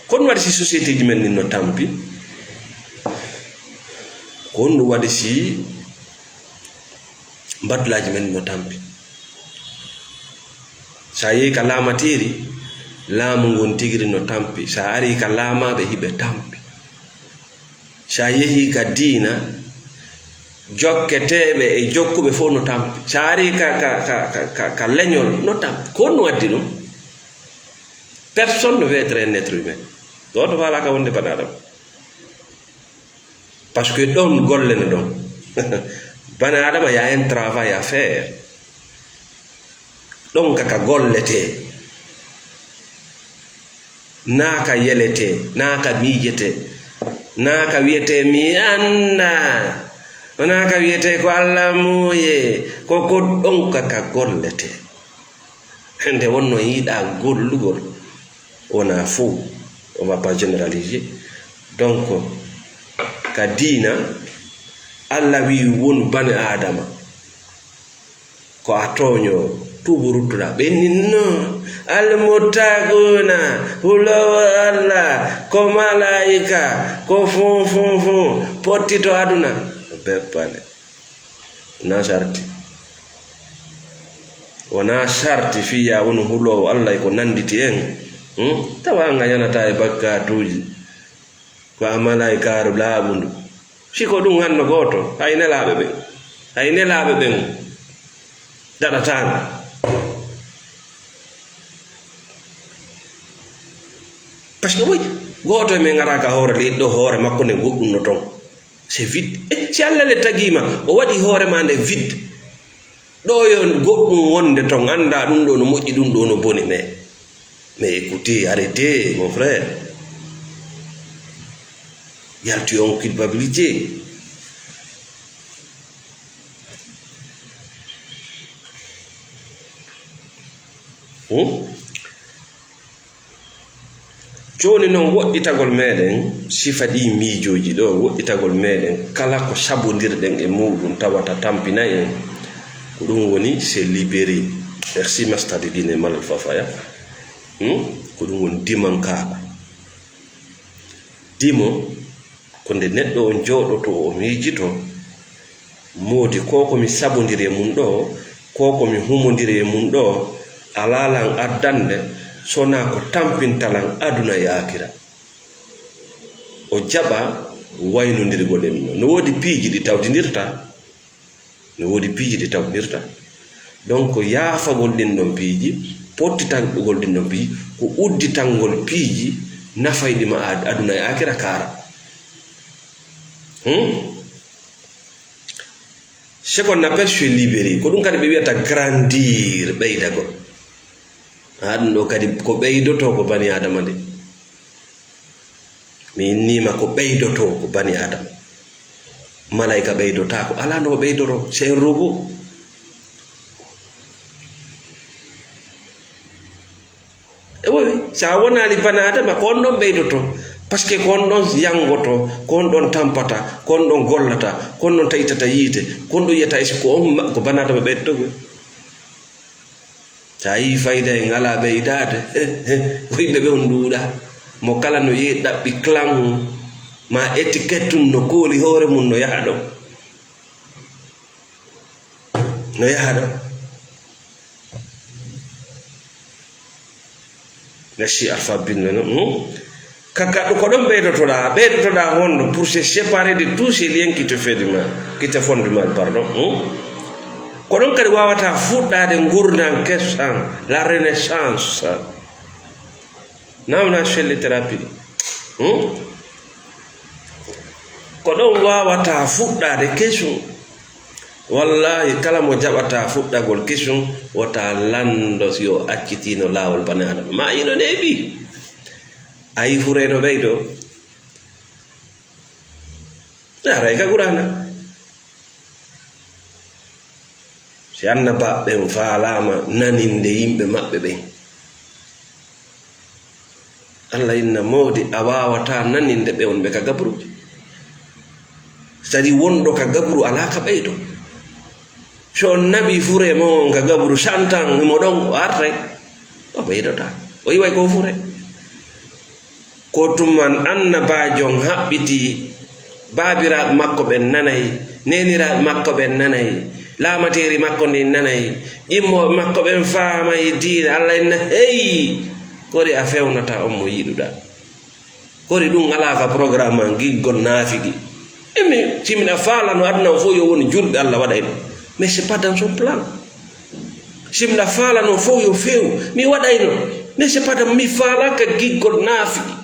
Ko ɗum waɗi si société ji men ɗin no tampi? Ko ɗum waɗi si mbaɗɗulaaji men no tampi? So a yehi ka laamateeri, laamu ngun tigiri no tampi. So a ari ka laamaaɓe, hiɓe tampi. So a yehi ka diina, jokketeeɓe e jokkuɓe fof no tampi. So a ari ka, ka, ka, ka, ka, ka leñol, no tampi. Ko honɗum addi ɗum? Personne ne veut être un être humain. Gooto faalaaka wonde bani Aadama. Parce que ɗon golle no ɗon. Bani Aadama, y a un travail à faire. Ɗon kaka golletee. Naa ka yeletee, naa ka miijetee, naa ka wiyetee mi anndaa, naa ka wiyetee ko Alla muuye, ko, ko ɗon kaka golletee. Nde wonno yiɗaa gollugol, wonaa fow, on va pas généraliser. Donc, ka diina, Alla wi'i won bani Aadama. Ko a tooño, tuubu ruttuɗaa. Ɓe ninno, almuttaquuna, huloowo Alla, ko malaa'ika, ko fon, fon, fon, pottito aduna. Beppane. Wonaa sarti. Wonaa sarti fii yaa wonu huloowo Alla e ko nannditi en. Hmm? Tawa an a yanataa e bakkaatuuji. Ko a malaa'ikaaru laaɓundu. Si ko ɗum hanno gooto, hay nelaaɓe ɓen, hay nelaaɓe ɓen daɗataano. Parce que, woy, gooto e men araa ka hoore leydi ɗo, hoore makko nden goɗɗum no ton. C'est vide. E si Alla le tagii ma, o waɗi hoore maa nde vide. Ɗo yo goɗɗum wonde ton, anndaa ɗum ɗo no moƴƴi, ɗum ɗo no boni, mais, mais écoutez, arrêtez, mon frère. Yaltu e on culpabilité. Hmm? Jooni non, woɗɗitagol meɗen, sifa ɗii miijooji ɗo, woɗɗitagol meɗen, kala ko sabondirɗen e muuɗum tawata tampinay en, ko ɗum woni se libérer. Merci, Masta de Guinée, Malal Fafaya. Hmm? Ko ɗum woni dimankaaku. Dimo, ko nde neɗɗo on jooɗotoo, o miijitoo, moodi, ko ko mi sabondiri e mum ɗoo, ko ko mi humondiri e mum ɗoo, alaa lan addande, so wonaa ko tampinta lan aduna e aakira. O jaɓa waynondirgol e mum. No woodi piiji ɗi tawtindirtaa. No woodi piiji ɗi tawtindirtaa. Donc, yaafagol ɗin ɗon piiji, pottitagol ɗin ɗon piiji, ko udditangol piiji nafayɗi ma a-, aduna e aakira kaara. Hmm? Ce qu'on appelle se libérer, ko ɗum kadi ɓe wiyata grandir, ɓeydagol. Haa ɗum ɗo kadi ko ɓeydotoo ko bani Aadama nde. Mi inniima ko ɓeydotoo ko bani Aadama. Malaayika ɓeydotaako, alaa no o ɓeydoroo, c'est un robot. E wowi, so a wonaali bani Aadama, ko on ɗon ɓeydotoo. Parce que ko on ɗon yanngotoo, ko on ɗon tampata, ko on ɗon gollata, ko on ɗon taƴtata yiite, ko on ɗon yiyata e ko on ma-, ko bani Aadama ɓeydotoo. So a yii fayda en alaa ɓeydaade, he, he, ko yimɓe ɓe on ɗuuɗaa. Mo kala no yehi ɗaɓɓi clan mum, ma étiquette mum no kooli hoore mum no yaha ɗon. No yaha ɗon. Merci Alpha Binno, non? Hmm? Ka, ka, ko ɗon ɓeydotoɗaa, ɓeydotoɗaa honɗo pour se séparer de tous ces liens qui te fait du mal, qui te font du mal, pardon. Hmm? Ko ɗon kadi waawata fuɗɗaade ngurndan kesan, la renaissance. Namna selli thérapie. Hmm? Ko ɗon waawata fuɗɗaade kesum. Wallaahi, kala mo jaɓata fuɗɗagol kesum, wota lanndo si o accitiino laawol bani Aadama. Ma ino neeɓi. A yii furee no ɓeydoo. Aray ka Quraana. Si annabaaɓe ɓen faalaama naninde yimɓe maɓɓe ɓen, Alla inna moodi a waawataa naninde ɓe on ɓe ka gaburuuji. C'est-à-dire wonɗo ka gaburu alaa ka ɓeydo. So on naɓii furee mon on ka gaburu, santan himo ɗon, o artay. O ɓeydotaa. O iway ko fure. Ko tuma annabaajo on haɓɓitii, baabiraaɓe makko ɓen nanay, neeniraaɓe makko ɓen nanay, Laamateeri makko ndin nanay, ƴimmooɓe makko ɓen faamay diina. Allah inna, hey, kori a fewnata on mo yiɗuɗaa? Kori ɗum alaa ka programme an giggol naafigi? Emi, si miɗa faalano aduna o fof yo woni julɓe Allah waɗayno. Mais c'est pas dans son plan. Si miɗa faalano fof yo few, mi waɗayno. Mais c'est pas dans, mi faalaka giggol naafigi.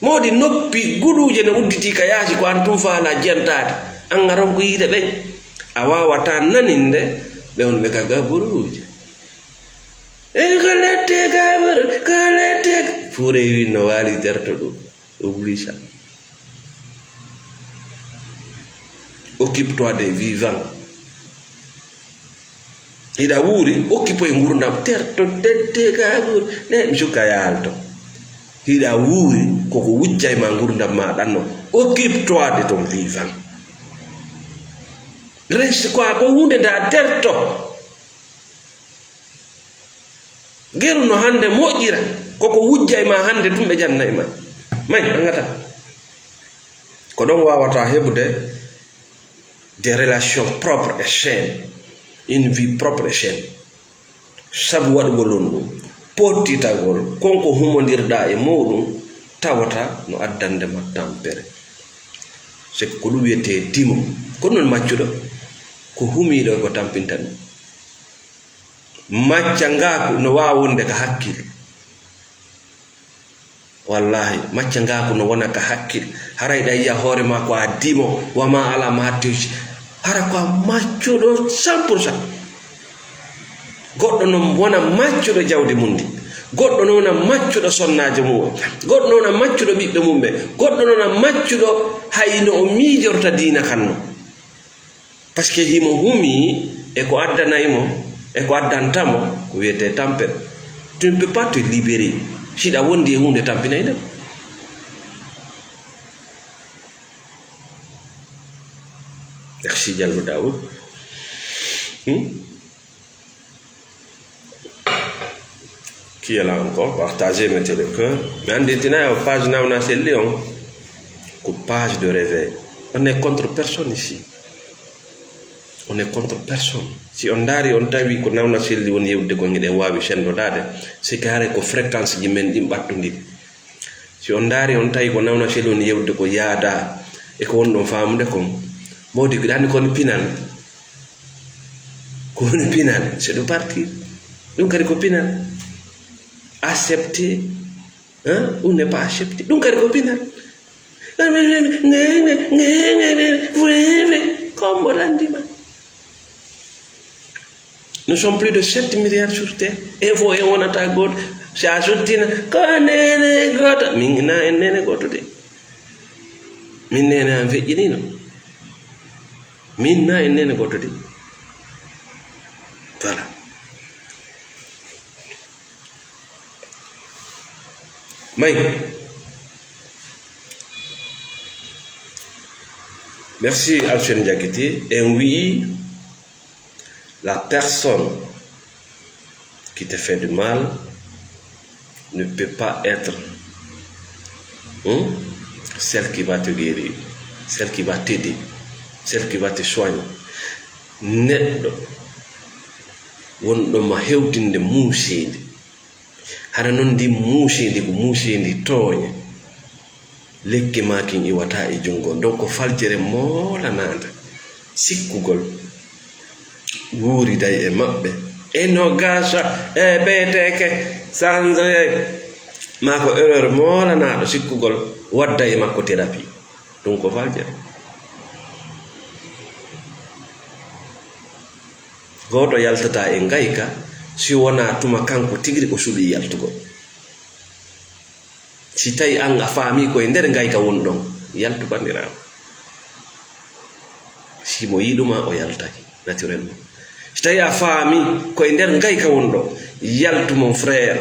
Moodi noppi guɗuuje no udditii ka yaasi, ko an tun faalaa jiyantaade. An a ronku yiide ɓen. A waawataa naninde ɓe wonɓe ka gaburuuje. E ko lette gaburu, ko lette. Fuure wi no waali terto ɗum. Oublie ça. Occupe-toi des vivants. Hiɗa wuuri, occupe e ngurdam, terto, tette, ka wuuri. Ne, mi sukka yaalto. Hiɗa wuuri, koko wujjay ma ngurdam ma ɗan non. Occupe-toi de ton vivant. Reste quoi, ko hunde nda terto. Geru no hande moƴƴira, koko wujjay ma hande tun ɓe jannay ma. May, angata. Ko ɗon wawata heɓude des relations propres et saines, une vie propre et saine. Sabu waɗugol on ɗum, pottitagol kon ko humondirɗaa e muuɗum tawata no addande ma tampere. C'est que ko ɗum wiyetee dimo. Ko ɗum woni maccuɗo, ko humiiɗo ko tampinta ɗum. Maccangaaku no waawa wonde ka hakkil. Wallahi, maccangaaku no wona ka hakkil. Haray ɗa yiya hoore ma ko a dimo, wa ma ala ma tewsi. Hara ko a maccuɗo cent pour cent. Goɗɗo no wona maccuɗo jawdi mum ndi. Goɗɗo no wona maccuɗo sonnaajo mum o. Goɗɗo no wona maccuɗo ɓiɓɓe mum ɓe. Goɗɗo no wona maccuɗo hay no o miijorta diina kan no. Parce que himo humi e ko addanay mo, e ko addanta mo, ko wiyetee tampere. Tu ne peux pas te libérer. Si ɗa wondi e huunde tampinay ɗam. Merci, Diallo Daoud. Hmm? Qui est là encore? Partagez, mettez le cœur. Mi anndintina e page Nawna Selli on. Ko page de réveil. On est contre personne ici. On est contre personne. Si on ndaari, on tawi ko Nawna Selli woni yewtude ko, ngiɗen waawi senndodaade. C'est que haray ko fréquence ji men ɗin ɓattondiri. Si on ndaari, on tawi ko Nawna Selli woni yewtude ko yaada e ko wonɗon faamude kon. Mawdi ko ɗani kon pinal. Ko woni pinal, c'est de partir. Ɗum kadi ko pinal. Accepter, hein, ou ne pas accepter. Ɗum kadi ko pinal. Kombo landima. Nous sommes plus de sept milliards sur terre. E fof en wonata gooto. Si a sottina, ko nene gooto. Min na en nene gooto de. Min nene an feƴƴinino. Min na en nene gooto de. Voilà. May. Merci, Alfred Diakité. En wi'i, la personne qui te fait du mal ne peut pas être, hmm, celle qui va te guérir, celle qui va t'aider, celle qui va te soigner. Neɗɗo wonɗo ma hewtinde muuseendi, hara noon ndi muuseendi ko muuseendi tooñe, lekki maa kin iwataa e junngo. Donc ko faljere moolanaande sikkugol wuuriday e maɓɓe. E no gasa e beeteeke sanzayay maa ko erreur moolanaaɗo sikkugol wadda e makko thérapie. Ɗum ko faljere. Gooto yaltataa e ngayka si wonaa tuma kanko tigiri o suɓii yaltugol. Si tawi an a faamii ko e nder ngayka woni ɗon, yaltu banndiraawo. Si mo yiɗuma o yaltay, naturellement. Si tawi a faamii ko e nder ngayka woni ɗon, yaltu mon frère.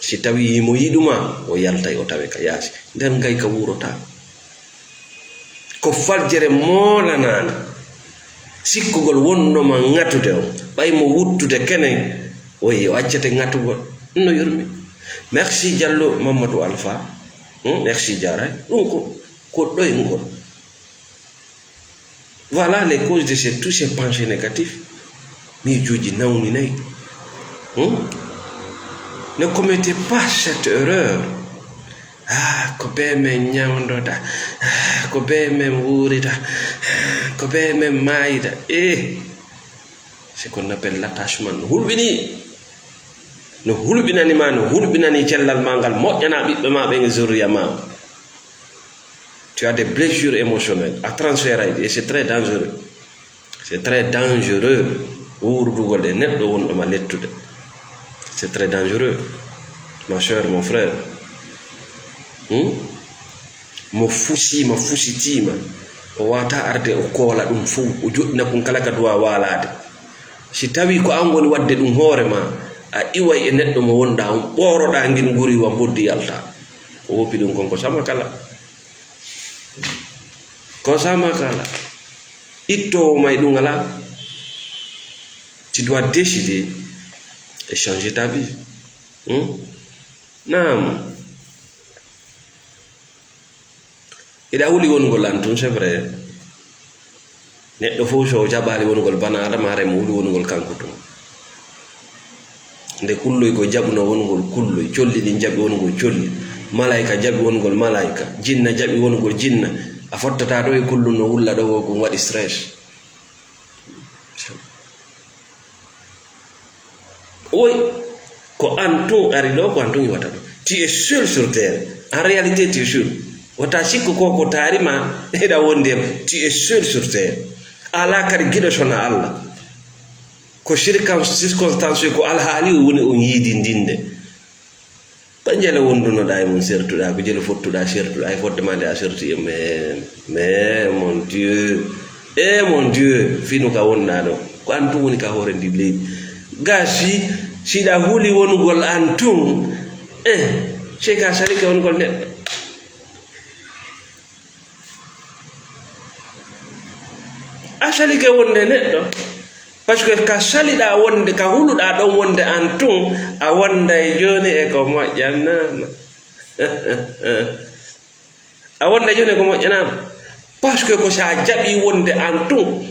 Si tawi himo yiɗuma, o yaltay o tawe ka yaasi. Nder ngayka wuurotaako. Ko faljere moolanaande. Sikkugol wonno ma ŋatude o, ɓay mo wuttude kene, o, o accete ŋatugol. No yurmi. Merci Diallo Mamadou Alpha. Hmm, merci Diarra. Ɗum ko, ko ɗoyngol. Voilà les causes de ces, tous ces pensées négatifs. Miijooji nawni nayi. Hmm? Ne commettez pas cette erreur. Ah, ko bee men ñawndoda. Ah, ko bee men wuurida. Ah, ko bee men maayida. Eh, c'est qu'on appelle l'attachement. No hulɓini. No hulɓinani ma, no hulɓinani cellal ma ngal, moƴƴana ɓiɓɓe ma ɓen e zurriya ma. Tu as des blessures émotionnelles à transférer et c'est très dangereux. C'est très dangereux. Wuurdugol e neɗɗo wonɗo ma lettude. C'est très dangereux. Ma sœur, mon frère. Hmm? Mo fusiima, fusitiima. O waata arde o koola ɗum fow. O joɗɗina kun kala ka duwa waalaade. Si tawi ko an woni wadde ɗum hoore ma, a iway e neɗɗo mo wonɗa on, ɓooroɗa ngin nguri wa mboddi yalta. Ko woppi ɗum kon ko sama kala. Ko sama kala. Ittowo may ɗum alaa. Tu dois décider et changer ta vie. Hmm? Naam. Hiɗa huli wonugol an tun, c'est vrai. Neɗɗo fof so o jaɓaali wonugol bana Adama, haray mo huli wonugol kanko tun. Nde kulloy ko jaɓuno wonugol kulloy, colli ɗin jaɓi wonugol colli, malayka jaɓi wonugol malayka, jinna jaɓi wonugol jinna, a fottata ɗo e kullun no wulla ɗo ko waɗi stress. Oui, ko an tun ari ɗo, ko an tun iwata ɗo. Tu es seul sur terre. En réalité, tu es seul. Wata sikku ko ko taari ma, eɗa wondi e, tu es seul sur terre. Ala kadi giɗo sona Allah. Ko circon-, circonstance ko alhaali o woni on yiidindinde. Ko jele wondunoɗaa e mum sertuɗaa, ko jele fottuɗaa sertuɗaa, e fodde ma nde a serti e men. Mais mon Dieu, e mon Dieu, finu ka wonɗaa ɗo. Ko an tun woni ka hoore ndi leydi. Ga si, siɗa huli wonugol an tun, eh, sey ka salike wonugol neɗɗo. A salike wonde neɗɗo, parce que ka saliɗaa wonde, ka huluɗaa ɗon wonde an tun, a wonday jooni e ko moƴƴanaama. A wonday jooni e ko moƴƴanaama. Parce que ko sa jaɓi wonde an tun,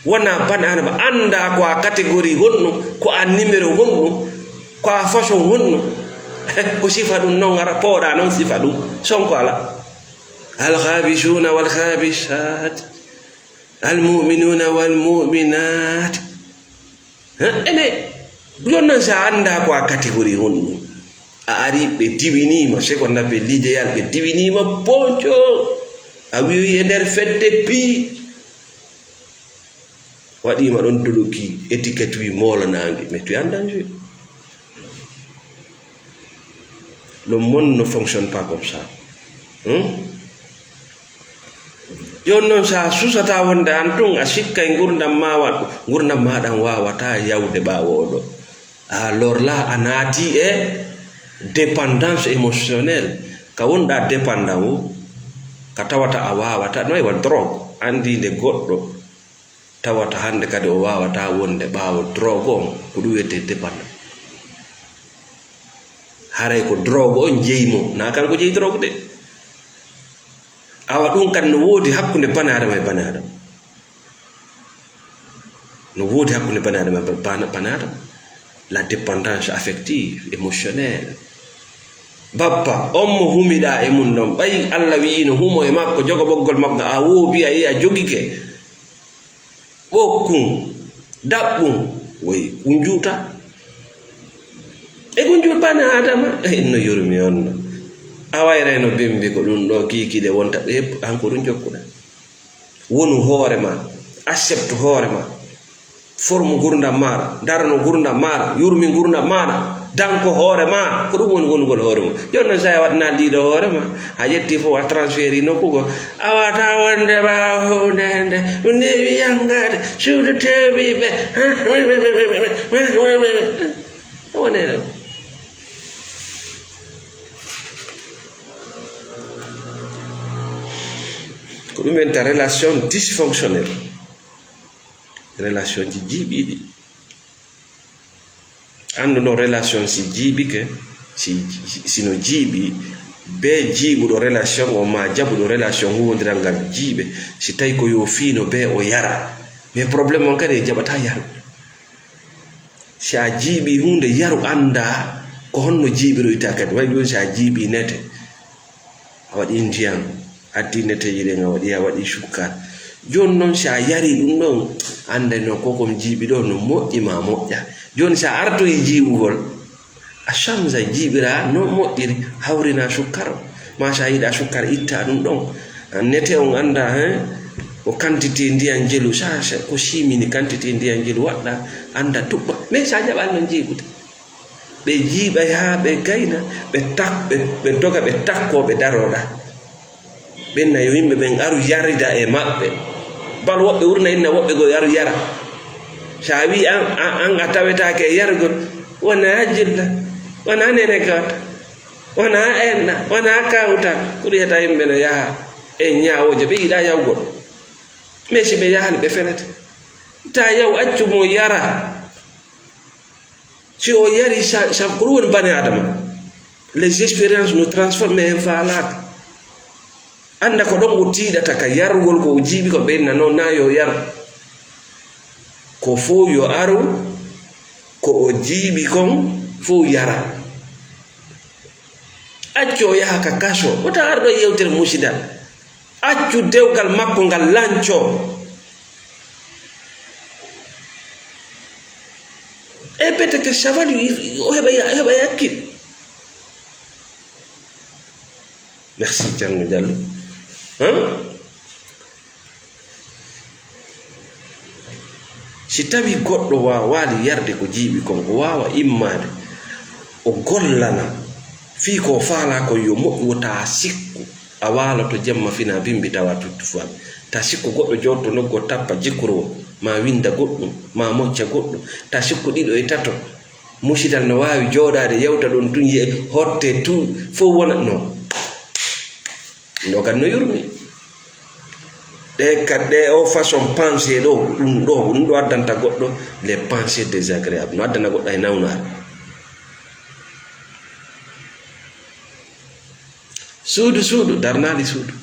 wona bana an ba annda ko a catégorie honno, ko a numéro honno, ko a façon honno. Ko sifa ɗum non ara pooɗa non sifa ɗum. Sonko ala. Al-khabisuna wal-khabisat, al-mu'minuna wal-mu'minat. Hein? Ene, ɗon non sa annda ko a catégorie honno. A ari ɓe diwinima, c'est qu'on appelle l'idéal, ɓe diwinima ponco. A wiwi e nder fedde pi. Waɗima ɗon doloki, étiquette wi moolanaange, mais tu es en danger. Le monde ne fonctionne pas comme ça. Hmm? Jooni noon, so a susata wonde aan tun a sikkay ngurndam ma, wa-, ngurndam ma ɗan waawata yawde ɓaawo oɗo. Alors là, a naati e dépendance émotionnelle. Ka wonɗa dépendant o, ka tawata a waawata, no e wa drogue, anndi nde goɗɗo tawata hannde kadi o waawata wonde ɓaawo drogue on, ko ɗum wiyetee dépendant. Haray ko drogue on jeyi mo, na kanko jeyi drogue de. Awa ɗum kadi no woodi hakkunde banaadama e banaadama. No woodi hakkunde banaadama e bana-, banaadama. La dépendance affective, émotionnelle. Bappa, on mo humiɗaa e mum ɗon, ɓay Allah wi'ino humo e makko, jogo ɓoggol makko, a woobi, a yi'a jogike. Ɓokkun, daɓɓun, woy kun juuta. E kun juuta bana Adama, e no yurmi on no. A wayray no bimbi ko ɗum ɗo kiikiiɗe wonta ɓe, an ko ɗum jokkuɗa. Wonu hoore ma, accepte hoore ma. Forme gurdam maɗa, darano gurdam maɗa, yurmi gurdam maɗa, danko hoore ma, ko ɗum woni wonugol hoore mum. Jooni noon, so a waɗi naaldiiɗo hoore ma, a ƴetti fof, a transféri nokku goo, a wata wonde ɓaawo huunde nde, ɗum nde wiyanngaade, suudu tewiiɓe. Wone ɗo. Ko ɗum wiyata relation dysfonctionnelle. Relation ji jiiɓiiɗi. Anndu no relation si jiiɓike, si, si no jiiɓi, Be jiiɓuɗo relation o ma jaɓuɗo relation huwondiral ngal jiiɓe, si tawi ko yo fiino be o yara. Mais problème on kadi e jaɓata yaru. Si a jiiɓi huunde yaru annda ko honno jiiɓiroyta kadi. Way jooni si a jiiɓi nete, a waɗi ndiyan, addi neteji ɗen a waɗi, a waɗi sukkar. Jooni noon si a yari ɗum ɗon, annda no ko kon jiiɓi ɗo no moƴƴi ma moƴƴa. Jooni si a artoyi jiiɓugol, a change, jiiɓira no moƴƴiri, hawrina sukkar o. Ma sa yiɗa sukkar itta ɗum ɗon. Nete on annda, hein, ko quantité ndiyan jelu, sa, sa, ko simini quantité ndiyan jelu waɗɗa, annda tuɓɓa. Mais sa jaɓal non jiiɓude. Ɓe jiiɓay haa ɓe gayna, ɓe tak-, ɓe, ɓe doga, ɓe takkoo, ɓe daroɗa. Ɓen na yo yimɓe ɓen aru yarida e maɓɓe. Bal woɓɓe wurna inna woɓɓe go aru yara. Sa wi an, an, an a tawetaake e yarugol, wona jilla, wona nene gawta, wona enna, wona kawtal. Ko ɗum yata yimɓe no yaha e ñaawooje, ɓe yiɗa yawgol. Mais si ɓe yahani, ɓe fenete. Ta yaw, accu mo yara. Si o yari, sa, sa, ko ɗum woni bani Adama. Les expériences nous transforment en faalaaka. Annda ko ɗon o tiiɗata ka yarugol ko o jiiɓi ko ɓe inna noon na yo yar. Ko fow yo aru, ko o jiiɓi kon fow yara. Accu o yaha ka kaso, wota ar ɗo yewtere musidal. Accu dewgal makko ngal lanco. E peut-être que ça va lui, o heɓa ya-, o heɓa yakkil. Merci, Thierno Diallo. Hein? Si tawi goɗɗo waawaali yarde ko jiiɓi kon, o waawa immaade, o gollana fii ko o faalaa kon yo moƴƴu, wota sikku. A waaloto jemma fina bimbi tawa tuttu faaɓi. Ta sikku goɗɗo jooɗto nokku o tappa jikkurowo, ma winda goɗɗum, ma mocca goɗɗum. Ta sikku ɗiɗo e tato, musidal no waawi jooɗaade yewta ɗon tun, yi'e hotte tun, fow wona no. No kan no yurmi. Ɗe ka, ɗe o façon pensée ɗo, ɗum ɗo, ɗum ɗo addanta goɗɗo les pensées désagréables. No addana goɗɗo e nawnaare. Suudu, suudu, darnaali suudu.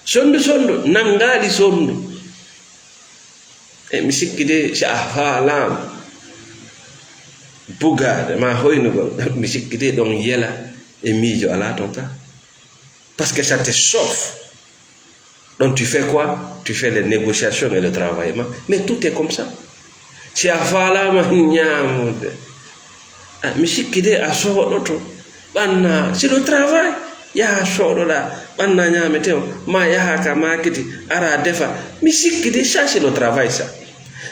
Sondu, sondu, nangaali sondu. E mi sikki de, si a faalaama bugaade ma hoynugol, mi sikki de ɗon yela e miijo alaa ton ka. Parce que ça te chauffe. Donc tu fais quoi? Tu fais les négociations et le travail. Ma, mais tout est comme ça. Si a faalaama ñaamude, ah, mi sikki de a sooɗoto. Ɓanna, c'est le travail. Yaha sooɗoɗa, ɓanna ñaamete o. Ma yaha ka maakiti, ara defa. Mi sikki de, ça c'est le travail ça.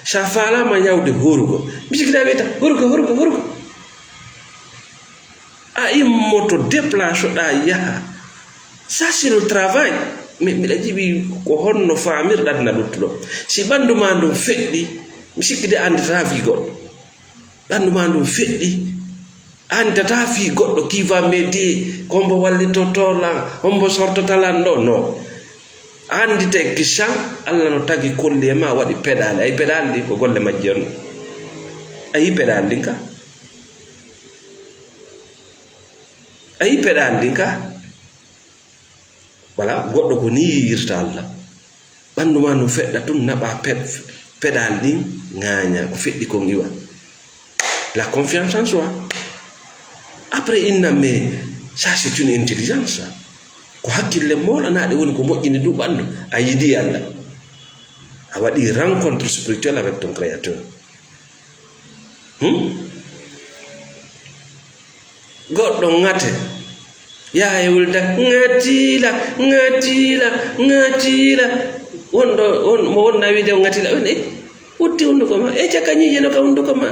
Si a faalaama yawde hurugo, mi sikki de a wiyata, hurugo, hurugo, hurugo. A immoto, déplace ɗa, yaha. Ça, c'est le travail. Mais miɗa jiɓi ko honno faamirɗa na luttuɗo. Si ɓanndu ma ndun feƴƴi, mi sikki de a anndata fii goɗɗo. Ɓanndu ma ndun feƴƴi, a anndata fii goɗɗo qui va m'aider, ko hombo wallitotoo lan, hombo sortota lan ɗo, non. A annditay kisan, Alla no tagi kolli e ma, waɗi peɗaali. Ay peɗaali ɗi ko golle majji on. Ayi peɗaali ɗin ka? A yii peɗaali ɗin ka? Wala, goɗɗo ko ni yiyirta Alla. Ɓanndu ma no feɗɗa tun, naɓa pe-, peɗaali ɗin, ŋaaña, ko feɗɗi kon iwa. La confiance en soi. Après, inna, mais ça, c'est une intelligence, ça. Ko hakkille moolanaɗe woni ko moƴƴini du ɓanndu. A yidi Alla. A waɗi rencontre spirituelle avec ton créateur. Hmm? Goɗɗo ŋate. Yaha e wulda, ŋatiila, ŋatiila, ŋatiila. Wonɗo, won, mo wonna wiide o ŋatiila, on, e, wutti hunduko ma. E caka ñiiƴe no ka hunduko ma.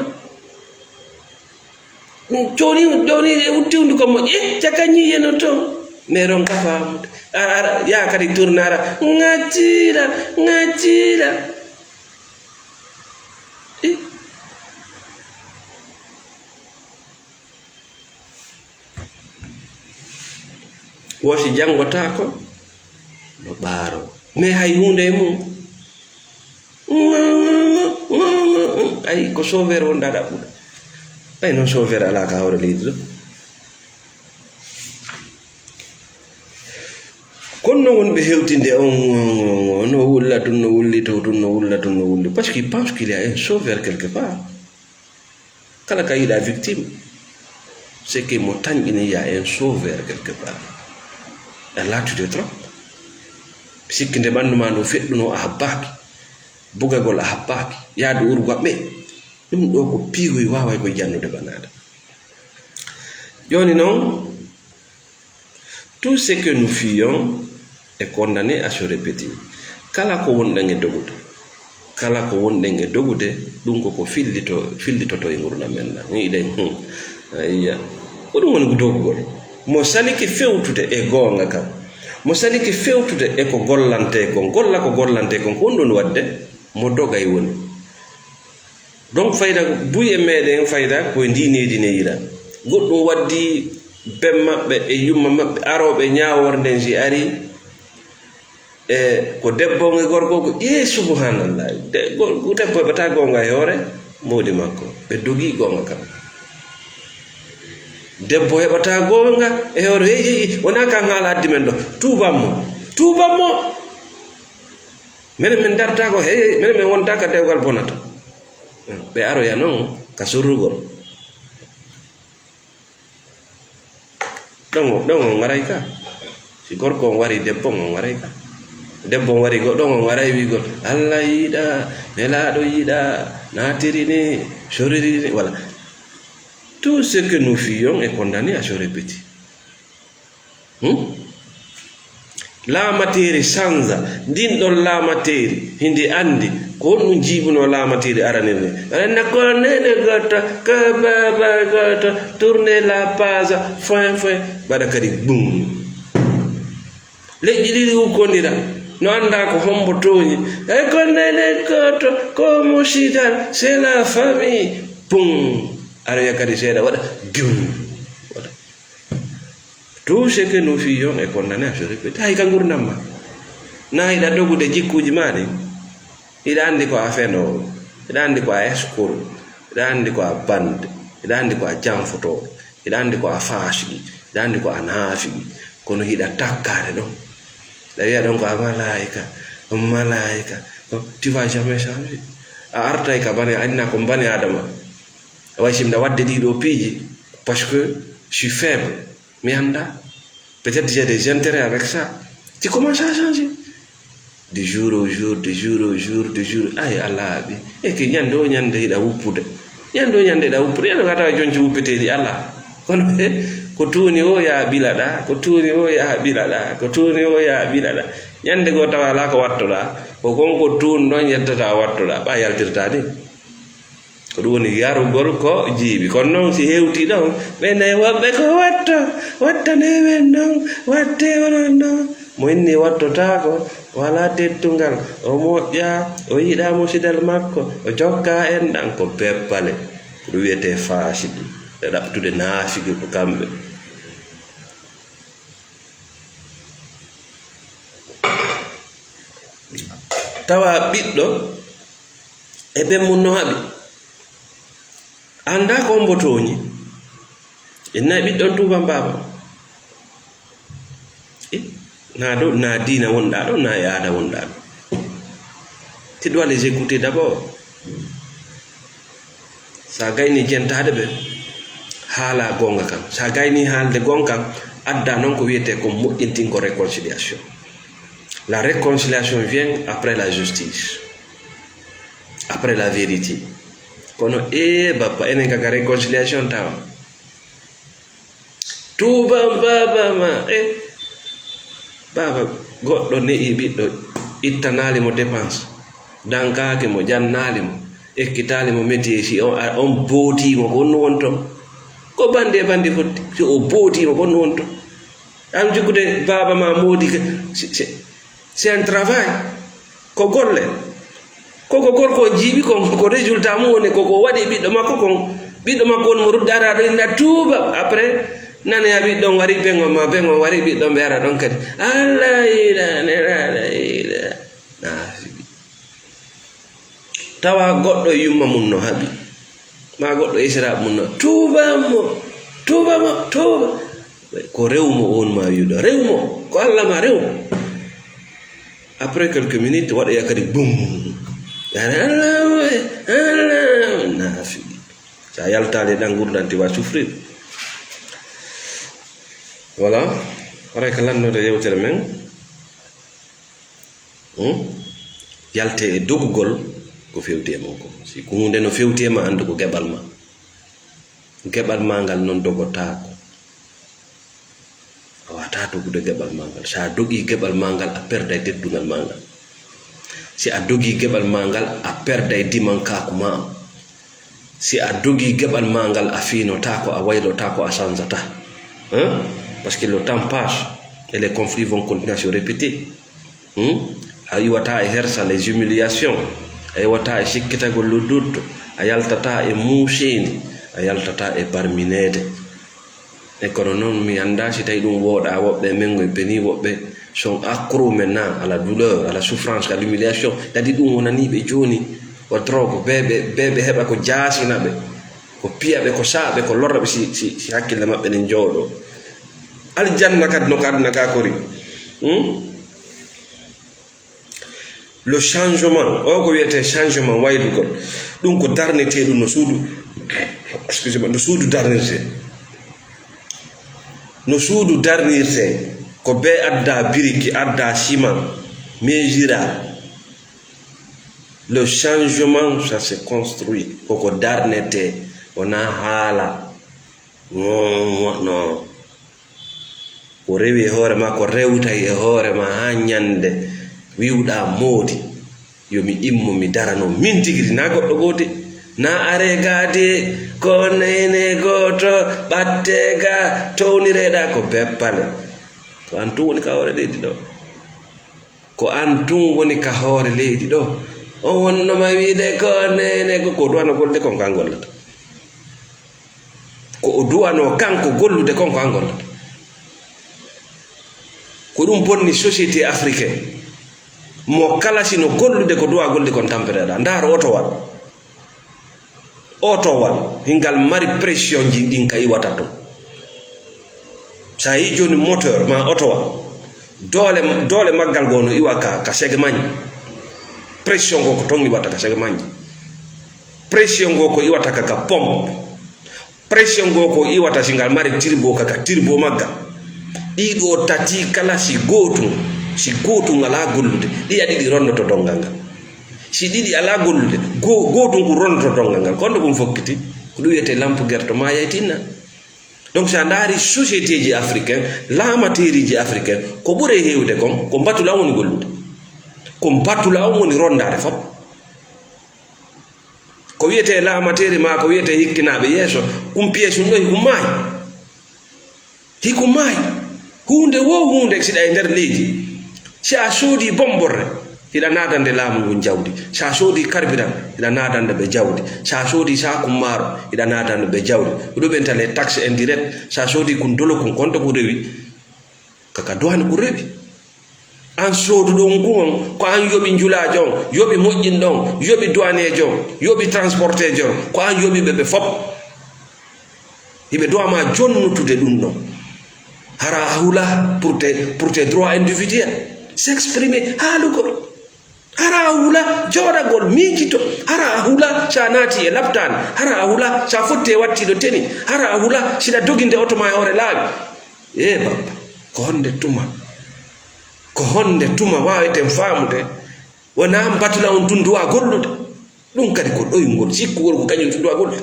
Jooni, jooni, e wutti hunduko mo. E caka ñiiƴe no to. Mais ronka faamude. Ara, ara, yaha kadi tourna ara. Ŋatiila, ŋatiila. Eh? Woti janngotaako no ɓaaroo. Mais hay huunde e mum. Ay, ko sauveur wonda ɗaɓɓuɗo. Ay, noon sauveur alaa ka hoore leydi ɗo. Kono noon wonɓe hewtinde on, no wulla tun, no wulli to tun, no wulla tun, no wulli. Parce qu'il pense qu'il y a un sauveur quelque part. Kala ka yiɗa victime, c'est que mo tanƴini, il y a un sauveur quelque part. Et là, tu te trompes. Sikki nde ɓanndu ma ndu feɗɗuno a habbaaki, bugagol a habbaaki, yaadu urgo ɓe. Ɗum ɗo ko piigoy waaway ko jannude banaade. Jooni noon, tout ce que nous fuyons est condamné à se répéter. Kala ko wonɗen e dogude, kala ko wonɗen e dogude, ɗum ko ko fillito, fillitoto e ngurdam men ɗam. Iɗen, hmm. Ayya. Ko ɗum woni ko dogugol. Mo salike fewtude e goonga kan, mo salike fewtude e ko gollante kon, golla ko gollante kon, ko honɗum waɗde? Mo dogay woni. Donc, fayda buy e meɗen, fayda ko e ndi neydi neyira. Goɗɗum waddi ben maɓɓe e yumma maɓɓe arooɓe ñaawoore nden, si ari, e ko debbo e gorko ko, e subhanallah. De-, go-, debbo heɓata goonga e hoore mawdi makko. Ɓe dogi goonga kam. Debbo heɓata goonga e hoore, hey, hey, hey, wonaa kan haala addi men ɗo. Tuuban mo. Tuuban mo. Minen min dartaako, hey, minen min wontaaka dewgal bonata. Ɓe aroya noon ka surrugol. Ɗon o, ɗon o ngaray ka. Si gorko on wari debbo on, o ngaray ka. Debbo on wari go-, ɗon o ngaray wiigol, "Allah yiɗa, nelaaɗo yiɗa, naatiri ni, soriri ni." Voilà. Tout ce que nous fuyons est condamné à se répéter. Hmm? Laamateeri sanza, ndin ɗon laamateeri, hindi anndi ko honɗum jiibuno laamateeri araniri ni. Aɗa anndi ko neene gooto, ko baaba gooto, tourner la page, foin, foin, mbaɗa kadi bum. Leƴƴi ɗiɗi ukkondira, no anndaa ko hombo tooñi. E ko neene gooto, ko musidal, c'est la famille. Bum. Aroya kadi seeɗa waɗa, dum. Waɗa. Tout ce que nous fuyons est condamné à se répéter. Hay ka ngurdam ma. Na hiɗa dogude jikkuuji ma ɗin. Hiɗa anndi ko a fenoowo. Hiɗa anndi ko a escroc. Hiɗa anndi ko a bande. Hiɗa anndi ko a janfotooɗo. Hiɗa anndi ko a faasiki. Hiɗa anndi ko a naafiki. Kono hiɗa takkaade ɗon. Hiɗa wiya ɗon ko a malaayika. On malaayika. Tu vas jamais changer. A artay ka bane, a anna ko bane Adama. A way simda waɗde ɗii ɗoo piiji. Parce que je suis faible. Mi anndaa. Peut-être j'ai des intérêts avec ça. Tu commences à changer. De jour au jour, de jour au jour, de jour. Ay, Allah abi. E ke ñande o ñande hiɗa wuppude. Ñande o ñande hiɗa wuppude. Ñande ngata jonci wuppeteeɗi Allah. Kono, eh, ko tuuni o ya bilaɗa, ko tuuni o ya bilaɗa, ko tuuni o ya bilaɗa. Ñande goo tawa alaa ko wattoɗa. Ko kon ko tuun ɗon yettata wattoɗa. Ɓa yaltirta ni. Ko ɗum woni yarugol ko jiiɓi. Kono noon, si hewtii ɗon, ɓe nayi woɓɓe ko watto, wattanee men noon, wattee onon noon. Mo inni wattotaako, walaa teddungal, o moƴƴaa, o yiɗaa musidal makko, o jokkaa enɗan, ko beppale. Ko ɗum wiyetee faasidi, ɓe ɗaɓtude naafiki ko kamɓe. Tawa ɓiɗɗo e ɓen mum no haɓi. Anndaa ko mbo tooñi. Inna e ɓiɗɗon tuuban baaba. Eh, na ɗo, na diina wonɗaa ɗo, na e aada wonɗaa ɗo. Tu dois les écouter d'abord. Sa gayni jentaade ɓe, haala goonga kan. Sa gayni haalde goonga kan, adda noon ko wiyetee ko moƴƴintingol réconciliation. La réconciliation vient après la justice, après la vérité. Kono, e bappa, enen ka, ka réconciliation tawa. Tuuban baaba ma, e baaba, goɗɗo ne'i ɓiɗɗo, ittanaali mo dépense, dankaaki mo, jannaali mo, ekkitaali mo métier, si on, a, on bootii mo, ko honno wonton? Ko bandi e bandi fotti, si o bootii mo, ko honno wonton? An jikkude baaba ma moodi ka, si, si, C'est un travail. Ko golle. Ko ko gorko on jiiɓi kon, ko résultat mum woni ko, ko waɗi ɓiɗɗo makko kon. Ɓiɗɗo makko on mo ruddataa ɗo, ina tuuba. Après, nane a ɓiɗɗo on wari, beŋo ma, beŋo wari, ɓiɗɗo on ɓe ara ɗon kadi. Allah ila, ne, Allah ila. Na sibi. Tawa goɗɗo e yumma mum no haɓi, ma goɗɗo e siraaɓe mum no, tuuba mo, tuuba mo, tuuba. Ko rew mo on ma wi'uɗo, rew mo, ko Allah ma rew. Après quelques minutes, waɗoya kadi bum. Allahu, Allahu, naafi. Sa yaltaali ɗan ngurndan, tu vas souffrir. Voilà. Haray ka lannoto yewtere men. Hmm? Yalte e dogugol ko fewti e mon ko. Si ko hunde no fewti e ma, anndu ko geɓal ma. Geɓal ma ngal non dogotaako. A wata dogude geɓal ma ngal. Sa dogi geɓal ma ngal, a perday teddungal ma ngal. Si a dogi geɓal ma ngal, a perday dimankaaku ma. Si a dogi geɓal ma ngal, a fiinotaako, a waylotaako, a sanzata. Hein? Parce que le temps passe et les conflits vont continuer à se répéter. Hmm? A iwata e hersa, les humiliations. A iwata e sikkitagol le doute. A yaltata e muuseeni. A yaltata e barmineede. E kono noon, mi anndaa si tawi ɗum wooɗaa woɓɓe e men, ngoy peni woɓɓe sont accros maintenant à la douleur, à la souffrance, à l'humiliation. Kadi ɗum wonanii ɓe jooni ko drogue, bee ɓe, bee ɓe heɓa ko jaasina ɓe, ko piya ɓe, ko sa'a ɓe, ko lorra ɓe si, si, si hakkille maɓɓe ne jooɗoo. Aljanna kadi no ka aduna ka kori. Hmm? Le changement, o ko wiyetee changement, waylugol. Ɗum ko darneteeɗum no suudu, excusez-moi, no suudu darnirtee. No suudu darnirtee, ko bee adda biriki, adda ciment, mesura. Le changement, ça se construit. Koko darnetee, wonaa haala. Non, non. Ko rewi e hoore ma, ko rewtay e hoore ma haa ñande wiwɗaa moodi, yo mi immo, mi darano min tigi tigi, naa goɗɗo gooto, naa are gaade, ko nene gooto, ɓatte ga, townireɗaa ko beppale. Ko an tun woni ka hoore leydi ɗo. Ko an tun woni ka hoore leydi ɗo. O wonnoma wiide ko nene ko, ko duwano golde kon ko an gollata. Ko o duwano kanko gollude kon ko an gollata. Ko ɗum bonni société africaine. Mo kala sino gollude ko duwa golde kon tampereɗa. Ndaar otowal. Otowal, hingal mari pression ji ɗin ka iwata ton. Sa yi joni moteur ma otowal, doole, doole maggal go no iwa ka, ka segmagne. Pression go ko ton iwata ka segmagne. Pression go ko iwata ka, ka pompe. Pression go ko iwata si ngal mari turbo ka, ka turbo maggal. Ɗiɗo tati kala si gotum, si gotum ala gollude, ɗiya ɗiɗi rondoto dongal ngal. Si ɗiɗi ala gollude, go-, gotum ko rondoto dongal ngal. Kono ɗum fokkiti, ko ɗum wiyetee lampu gerto ma yaytinna. Donc, si a ndaari société ji africain, laamateeri ji africain, ko ɓuri heewde kon, ko mbatula woni gollude. Ko mbatula on woni rondaade fop. Ko wiyetee laamateeri ma, ko wiyetee hikkinaaɓe yeeso, ɗum pièce ɗum ɗo, ɗum maayi. Hiko maayi. Huunde wo huunde siɗa e nder leydi. Si a soodi bomborre, hiɗa naadande laamu ngun jawdi. Si a soodi carburant, hiɗa naadande ɓe jawdi. Si a soodi saaku maaro, hiɗa naadande ɓe jawdi. Ko ɗum ɓe taxe indirect. Si a soodi kun dolo kun konto ko rewi. Kaka duwani ko rewi. An sooduɗo on kun on, ko an yoɓi njulaajo on, yoɓi moƴƴinɗo on, yoɓi duwaneejo on, yoɓi transporteejo on, ko an yoɓi ɓe ɓe fop. Hiɓe duwa ma jonnutude ɗum ɗon. Hara a hula pour tes, pour tes droits individuels. S'exprimer, haalugol. Hara a hula jooɗagol, miijito. Hara a hula sa naati e laptaani. Hara a hula sa fotti e wattiiɗo teni. Hara a hula siɗa doginde oto ma e hoore laawi. Ee, bappa, ko honde tuma? Ko honde tuma waaweten faamude? Wonaa mbatula on tun duwa gollude. Ɗum kadi ko ɗoyngol, sikkugol ko kañum tun duwa gollude.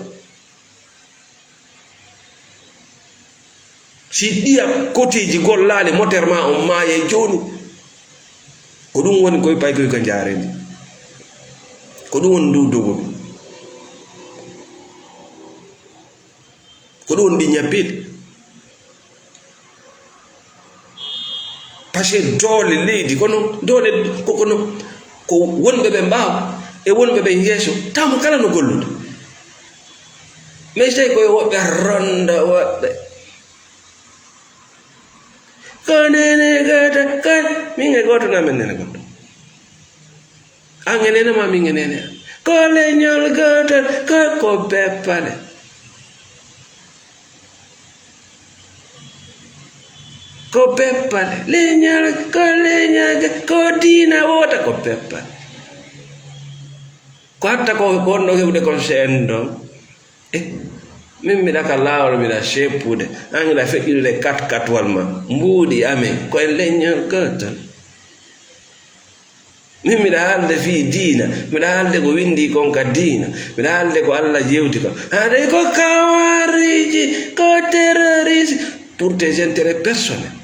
Si ɗiya koteeji gollaali, moteur ma on maayay jooni. Ko ɗum woni koye paykoy ka njaareendi. Ko ɗum woni ndu dogodu. Ko ɗum woni ɗi ñabbeeli. Parce que doole leydi, kono doole ko, kono ko wonɓe ɓe mbaawa e wonɓe ɓe yeeso, tawmo kala no gollude. Mais tawi koye woɓɓe ronda woɓɓe. Ko nene gooto, ko min e gooto na men nene gooto. An e nene ma, min e nene. Ko leñol gooto, ko, ko beppale. Ko peppal, leñol, ko leñol, ko diina woota, ko peppal. Ko hatta ko, ko honno heɓude ko C N ɗon? Eh, min miɗa ka laawol, miɗa seppude, an hiɗa feƴƴude kat katwal ma, mbuuɗi amen, ko en leñol gootol. Min miɗa haalde fii diina, miɗa haalde ko winndi kon ka diina, miɗa haalde ko Alla yewti kon. Haɗay ko kawaariji, ko terroriste, pour tes intérêts personnels.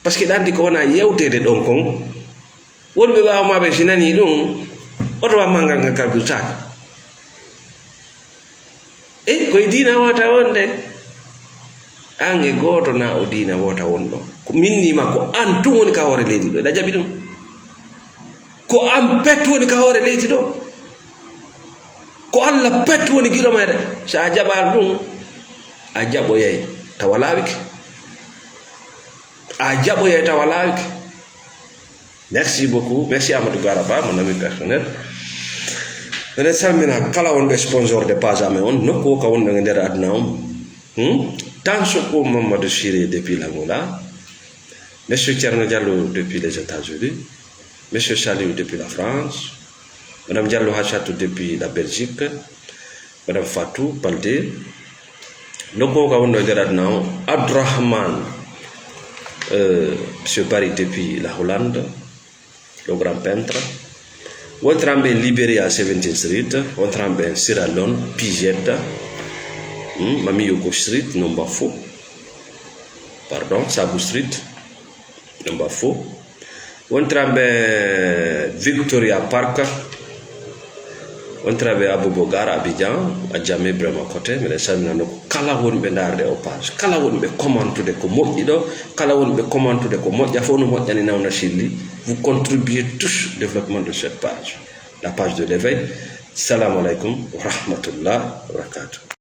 Parce que ɗa anndi ko wona yewteede ɗon kon. Wonɓe ɓaawo maa ɓe si nanii ɗum, oto wamma ngal ngal kalkutaaka. E koye diina woota wonde. An e gooto na o diina woota wonɗo. Ko min ni ma ko an tun woni ka hoore leydi ɗo. Ɗa jaɓi ɗum? Ko an pet woni ka hoore leydi ɗo. Ko Alla pet woni giɗo meɗen. So a jaɓaali ɗum, a jaɓoyay tawa laawike. A jaɓoyay tawa laawike. Merci beaucoup. Merci Amadou Garaba, mon ami personnel. Eɗen salmina kala wonɓe sponsor de page amen on, nokku o ka wonɗo e nder aduna on. Hmm? Tanso ko Mamadou Siré depuis l'Angola. Monsieur Thierno Diallo depuis les États-Unis. Monsieur Saliou depuis la France. Madame Diallo Hachatou depuis la Belgique. Madame Fatou Baldé. Nokku o ka wonɗo e nder aduna o. Abdourahmane, euh, Monsieur Barry depuis la Hollande. Le grand peintre. Wontiranɓe Liberia, seventeenth Street. Wontiranɓe Sierra Leone, P Z. Hmm, Mami Yoko Street, number four. Pardon, Sabu Street, number four. Wontiranɓe Victoria Park. Wontiranɓe Aboubacar Abidjan, a jaami Ibrahima Kote, miɗen salmina nokku kala wonɓe ndaarde o page, kala wonɓe commentude ko moƴƴi ɗo, kala wonɓe commentude ko moƴƴa fof no moƴƴani nawna silli, vous contribuez tous au développement de cette page, la page de l'éveil. Salamu aleykum wa rahmatullah wa barakatuh.